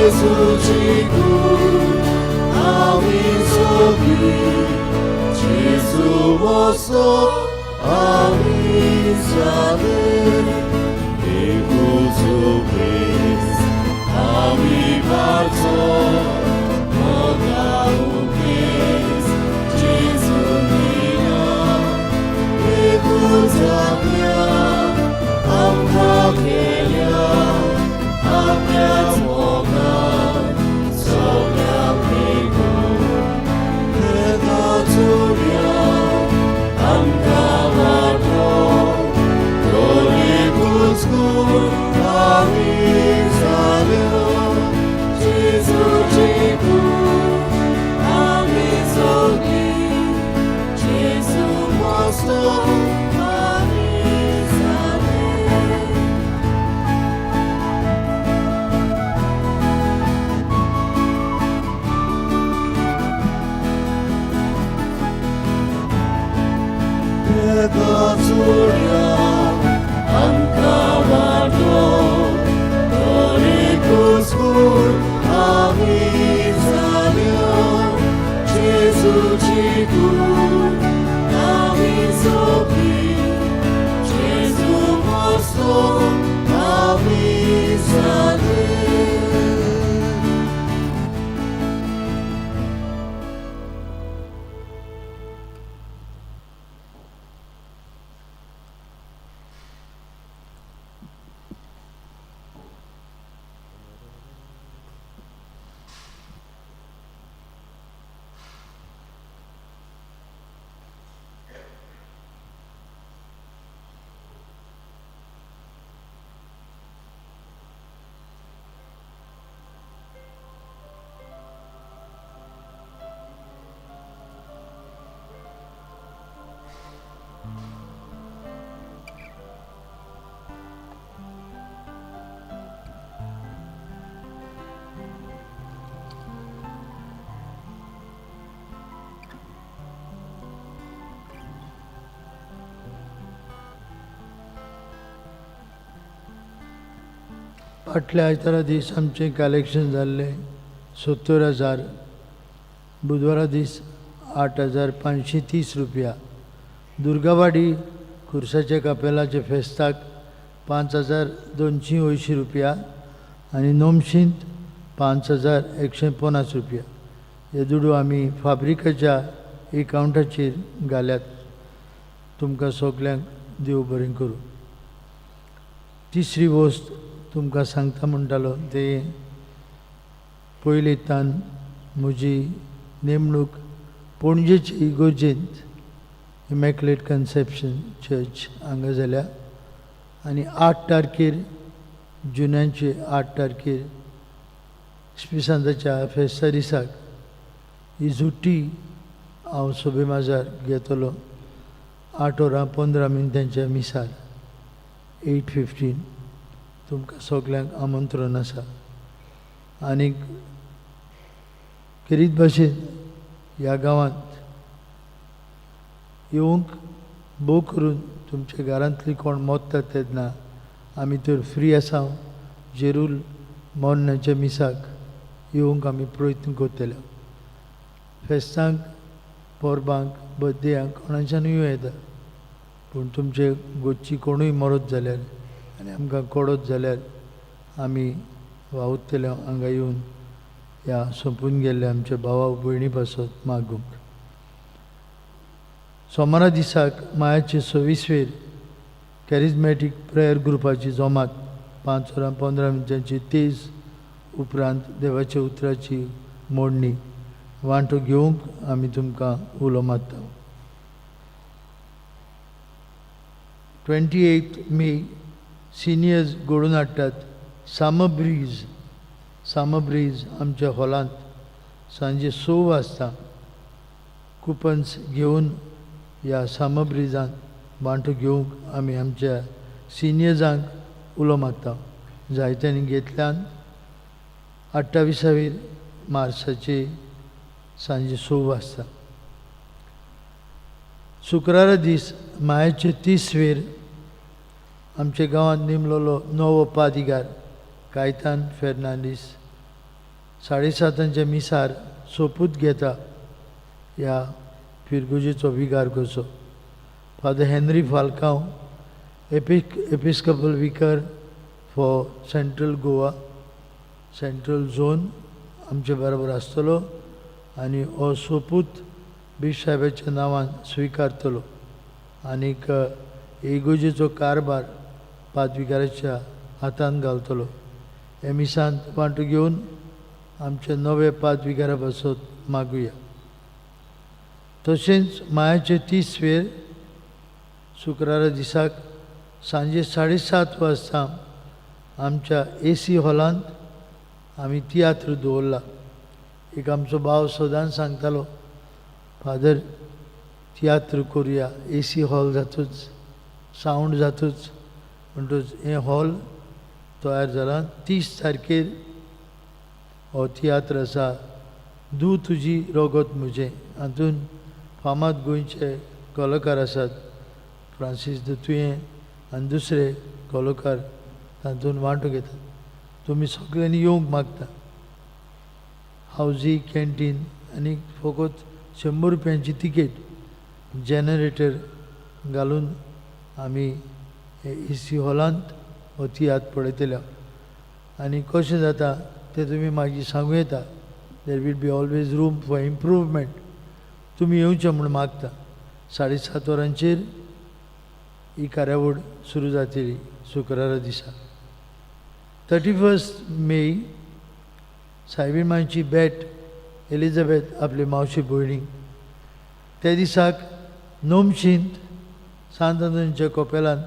जेजूची कूड आमी सोबी जेजू मोसो आमी जाले एकूच उपदेस आमी पाळचो मोगा उपदेस जेजून दिला एकूच आज्ञा आमकां केल्या आपल्याच मोगान सगळ्यांक मेगून एकाच उरया आमकां वांटो तर एकूच कूड आमी जाल्या जेजूची कूड आमी सगळी जेजू मोसो आमी जाले. एकाच उरया आमकां वांटो तर एकूच कूड आमी जाल्या जेजूची कूड आमी सगळी जेजू मोसो आमी जाले. फाटल्या आयतारा दीस आमचें कलेक्शन जाल्लें 70,000, बुधवारा दीस 8,530 रुपया. दुर्गावाडी खुर्साच्या कपेलाच्या फेस्ताक 5,280 रुपया आनी नोमशींत 5,150 रुपया. हे दुडू आमी फाब्रिकाच्या एकावंटाचेर घाल्यात. तुमकां सगल्यांक देव बरें करूं. तिसरी वस्त तुमकां सांगता म्हणटालो ते पयलीं तान म्हजी नेमणूक पणजेचे इगोर्जेंत इमॅक्युलेट कन्सेप्शन चर्च हांगा जाल्या आनी 8 तारखेर जुन्याचे 8 तारखेर इस्पिसांताच्या फेस्ता दिसाक ही झुटी हांव सोबे माजार घेतलो 8 वरां 15 मिनटांच्या मिसार 8:15. तुमकां सगल्यांक आमंत्रण आसा. आनीक खेरीत भाशेन ह्या गांवांत येवंक भोव करून तुमच्या घरांतली कोण मोत्तात तेन्ना आमी तर फ्री आसा जेरूल मोरण्याच्या मिसाक येवंक आमी प्रयत्न करतले. फेस्तांक परबांक बर्थडेयांक कोणाच्यानूय येवं येता, पूण तुमचे गोची कोणूय मरत जाल्यार आनी आमकां कडत जाल्यार आमी वावुरतले हांगा येवन ह्या सोंपून गेल्ल्या आमच्या भावा भयणी पासत मागूंक. सोमारा दिसाक मायाचे 26 वेर कॅरिजमॅटीक प्रेयर ग्रुपाची जमात 5 वरां 15 मिनटांची तेज उपरांत देवाच्या उतराची मोडणी वांटो घेवंक आमी तुमकां उलो मारता. 28 मे सिनियर्स घडोवन हाडटात सामब्रीज. सामब्रीज आमच्या हॉलांत सांजे 6 वाजता कुपन्स घेवन ह्या सामब्रिजांत वांटो घेवंक आमी आमच्या सिनियर्सांक उलो मारता. जायत्यांनी घेतल्यान 28 मार्साचे सांजे 6 वाजता. शुक्रारा दीस मायाचे 30 वेर आमच्या गांवांत नेमलेलो नवो पादिगार कायतान फेर्नांडीस साडे सातांच्या मिसार सोपूत घेता ह्या फिरगुजेचो विगार करचो. Father Henry Falcao, episcopal vicar for central Goa, central zone, आमचे बरोबर आसतलो आनी हो सोपूत बिश साहेबाच्या नांवान स्विकारतलो आनीक इगोजेचो कारभार पादविगाराच्या हातान घालतलो. हे मिसांत वांटो घेवन आमचे नवे पादविगारा पासत मागुया. तशेंच मायाचे 30 वेर शुक्रारा दिसाक सांजे 7:30 वाजता आमच्या ए सी हॉलांत आमी तियात्र दवरला. एक आमचो भाव सदांच सांगतालो, फादर तियात्र करुया, ए सी हॉल जातूच, सावंड जातूच. म्हणटच हें हॉल तयार जाला. 30 तारखेर हो तियात्र आसा, दू तुजी रोगत म्हजें. हातून फामाद गोंयचे कलाकार आसात, फ्रांसीस तुयें आनी दुसरे कलाकार तातूंत वांटो घेतात. तुमी सगळ्यांनी येवंक मागता. हावजी कॅन्टीन आनी फकत 100 रुपयांची तिकेट. जनरेटर घालून आमी ए सी हॉलांत हो तियात्र पळयतले आनी कशें जाता तें तुमी मागीर सांगूं येता. There will be always room for improvement. तुमी येवचें म्हूण मागता. 7:30 वरांचेर ही कार्यावळ सुरू जातली शुक्रारा दिसा. 31 मे, सायबीण मांयची भेट एलिझाबेथ आपले मावशी भयणीक. त्या दिसाक नोमशींत सांत आंतोनीच्या कोपेलान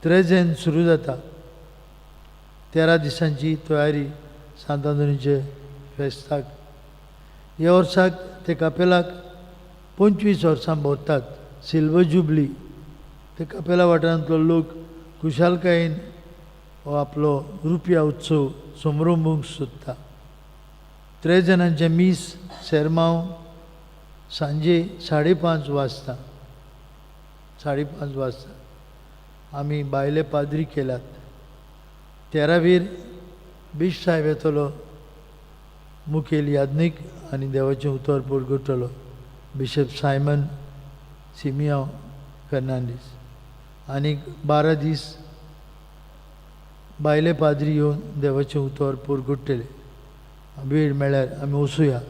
त्रेजेन सुरू जाता. 13 दिसांची तयारी सांत आंतोनीचे फेस्ताक. ह्या वर्साक ते कापेलाक 25 वर्सां भरतात, सिल्वर जुबली. ते कापेला वाठारांतलो लोक खुशालकायेन हो आपलो रुपया उत्सव समरंभूंक सोदता. त्रेजनांचें मीस सेरमांव सांजे 5:30 वाजता, 5:30 वाजता. आमी बायले पाद्री केल्यात. तेरावीर बिश साहेब येतलो, मुखेल याज्ञीक, आनी देवाचें उतर परगटतलो बिशप सायमन सिमियांव फेर्नांडीस. आनीक 12 दीस बायले पाद्री येवन देवाचें उतर परगट्टले. वेळ मेळ्यार आमी वचुया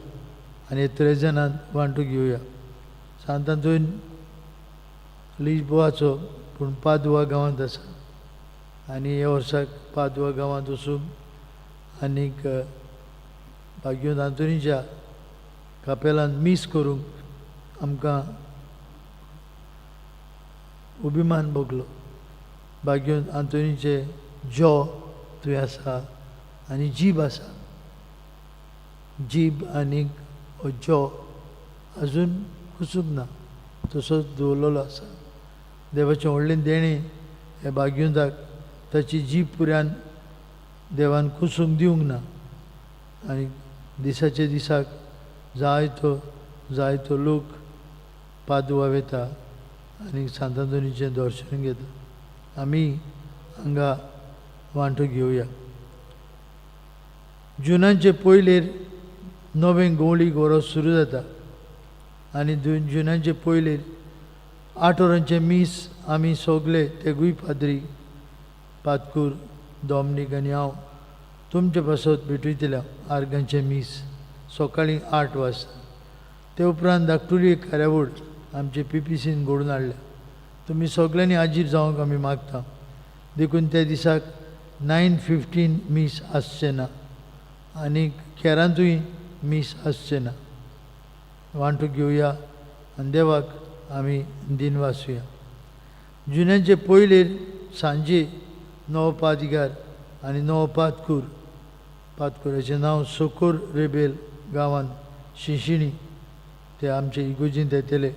आनी त्रेजनांत वांटो घेवया. सांत आंतोन लिजबोआचो पूण पादुआ गांवांत आसा आनी ह्या वर्साक पादुआ गांवांत वचून आनीक भाग्योन आंतोनीच्या कापेलान मीस करूंक आमकां अभिमान भोगलो. भाग्योन आंतोनीचे जो थंय आसा आनी जीब आसा, जीब आनीक हो जो अजून कुसूंक ना, तसोच दवरलेलो आसा. देवाचें व्हडलें देणें ह्या भाग्योंताक, ताची जीब पुऱ्यान देवान कुसूंक दिवंक ना आनी दिसाचे दिसाक जायतो जायतो लोक पादुआ वता आनी सांत आंतोनीचें दर्शन घेता. आमी हांगा वांटो घेवया. जुनाचे पयलेर नवें गोवळी गोरो सुरू जाता आनी जुनाचे पयलेर 8 वरांचें मीस आमी सगले तेगूय पाद्री पादकूर डॉमनीक आनी हांव तुमचे पासत भेटयतले. आर्गांचें मीस सकाळीं 8 वाजता. ते उपरांत धाकटुली एक कार्यावळ आमचे पी पी सीन घडोवन हाडल्या. तुमी सगल्यांनी हाजीर जावंक आमी मागता. देखून त्या दिसाक 9:15 मीस आसचें ना आनी केरांतूय मीस आसचें ना. वांटो घेवया आनी देवाक आमी दिनवासुया. जुन्याचे पयलेर सांजे नवो पादीगार आनी नवो पादकूर, पादकुराचें नांव सोकोर रेबेल, गांवांत शिंशिणी, ते आमचे इगोजींत येतले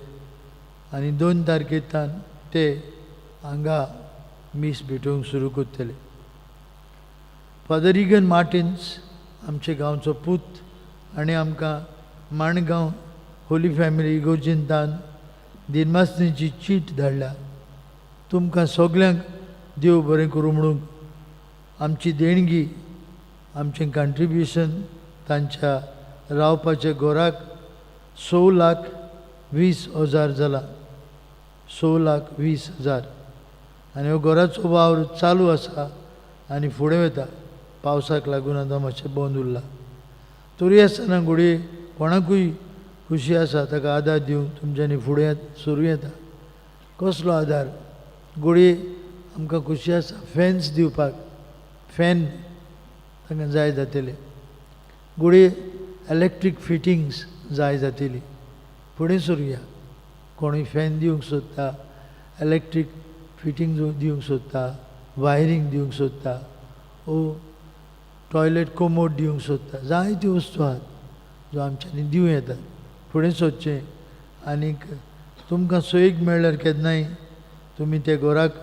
आनी 2 तारखेतान ते हांगा मीस भेटोवंक सुरू करतले. फादर इगन मार्टिन्स आमचे गांवचो पूत आनी आमकां माणगांव होली फॅमिली इगोर्जींतान दिनवासणेची चीट धाडल्या. तुमकां सगल्यांक देव बरें करूं म्हणून आमची देणगी, आमचें कंट्रिब्युशन तांच्या रावपाच्या घराक 6,20,000 जाला, 6,20,000. आनी हो घराचो वावर चालू आसा आनी फुडें वता. पावसाक लागून आतां मातशें बंद उरलां. तरी आसतना घडये कोणाकूय खुशी आसा ताका आदार दिवन तुमच्यांनी फुडें सरूं येता. कसलो आदार? घडये आमकां खुशी आसा फॅन्स दिवपाक, फॅन तांकां जाय जातले, घडये इलेक्ट्रीक फिटिंग्स जाय जातली. फुडें सरुया. कोणूय फॅन दिवंक सोदता, इलेक्ट्रीक फिटींग दिवंक सोदता, वायरींग दिवंक सोदता, ओ टॉयलेट कोमोड दिवंक सोदता, जायत्यो वस्तू आहात जो आमच्यांनी दिवं येतात. फुडें सोदचें आनीक तुमकां सोयीक मेळ्ळ्यार केन्नाय तुमी त्या घराक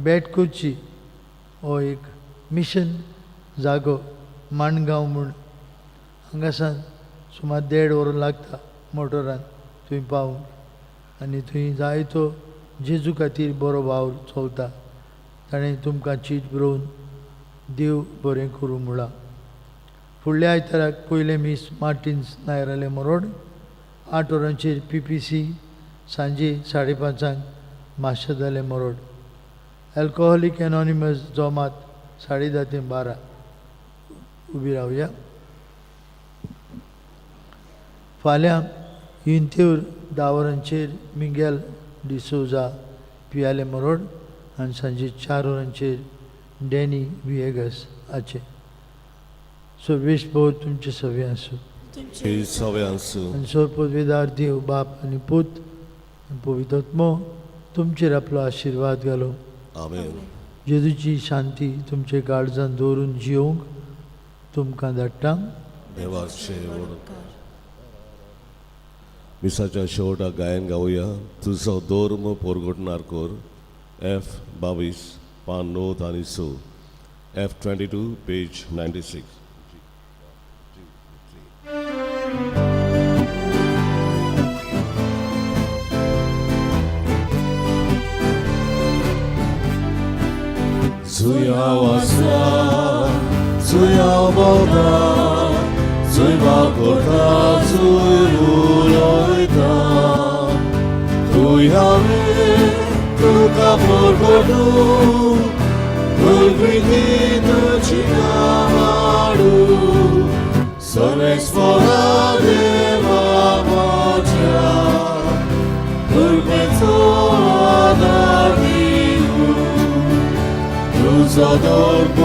भेट करची. हो एक मिशन जागो माणगांव म्हूण, हांगासान सुमार 1.5 वरां लागता मोटरान थंय पावूंक. आनी थंय जायतो जेजू खातीर बरो वावर चलता. ताणें तुमकां चीट बरोवन देव बरें करूं म्हळां. फुडल्या आयताराक पयलें मीस मार्टिन्स नायरालें मरोड, 8 वरांचेर PPC, सांजे 5:30 माशेदालें मरोड. अल्कोहोलीक एनॉनिमस जोमात 10:30 ते 12. उबी रावया. फाल्यां इंत्यूर 10 वरांचेर मिंगेल डिसोजा पियाले मरोड आनी सांजे 4 वरांचेर डॅनी विएगस हाचे. सर्वेश भोव तुमचे सवे आसूं. सवे आसूं. आनी सोरपोतवेदार देव बाप आनी पूत आनी पवित्र तुमचेर आपलो आशिर्वाद घालूं. आमेन. जेजूची शांती तुमचे काळजान दवरून जियोवंक तुमकां धाडटा. देवाचे व्हड मिसाच्या शेवटाक गायन गावया. तुजो धर्म पोरगटणार कोर, F 22 पान 9 आनी 6, F 22 page 96. जुयाव आसा, जुयाव भोंवता, जुय वापरता, जुय उलयता, तुय हांवें तुका परगटूं, तुय प्रिती तुजी नामाडू, सर्वेस्परा देवा म्हज्या, कृपेचो आदार दिवं. तुजो धर्म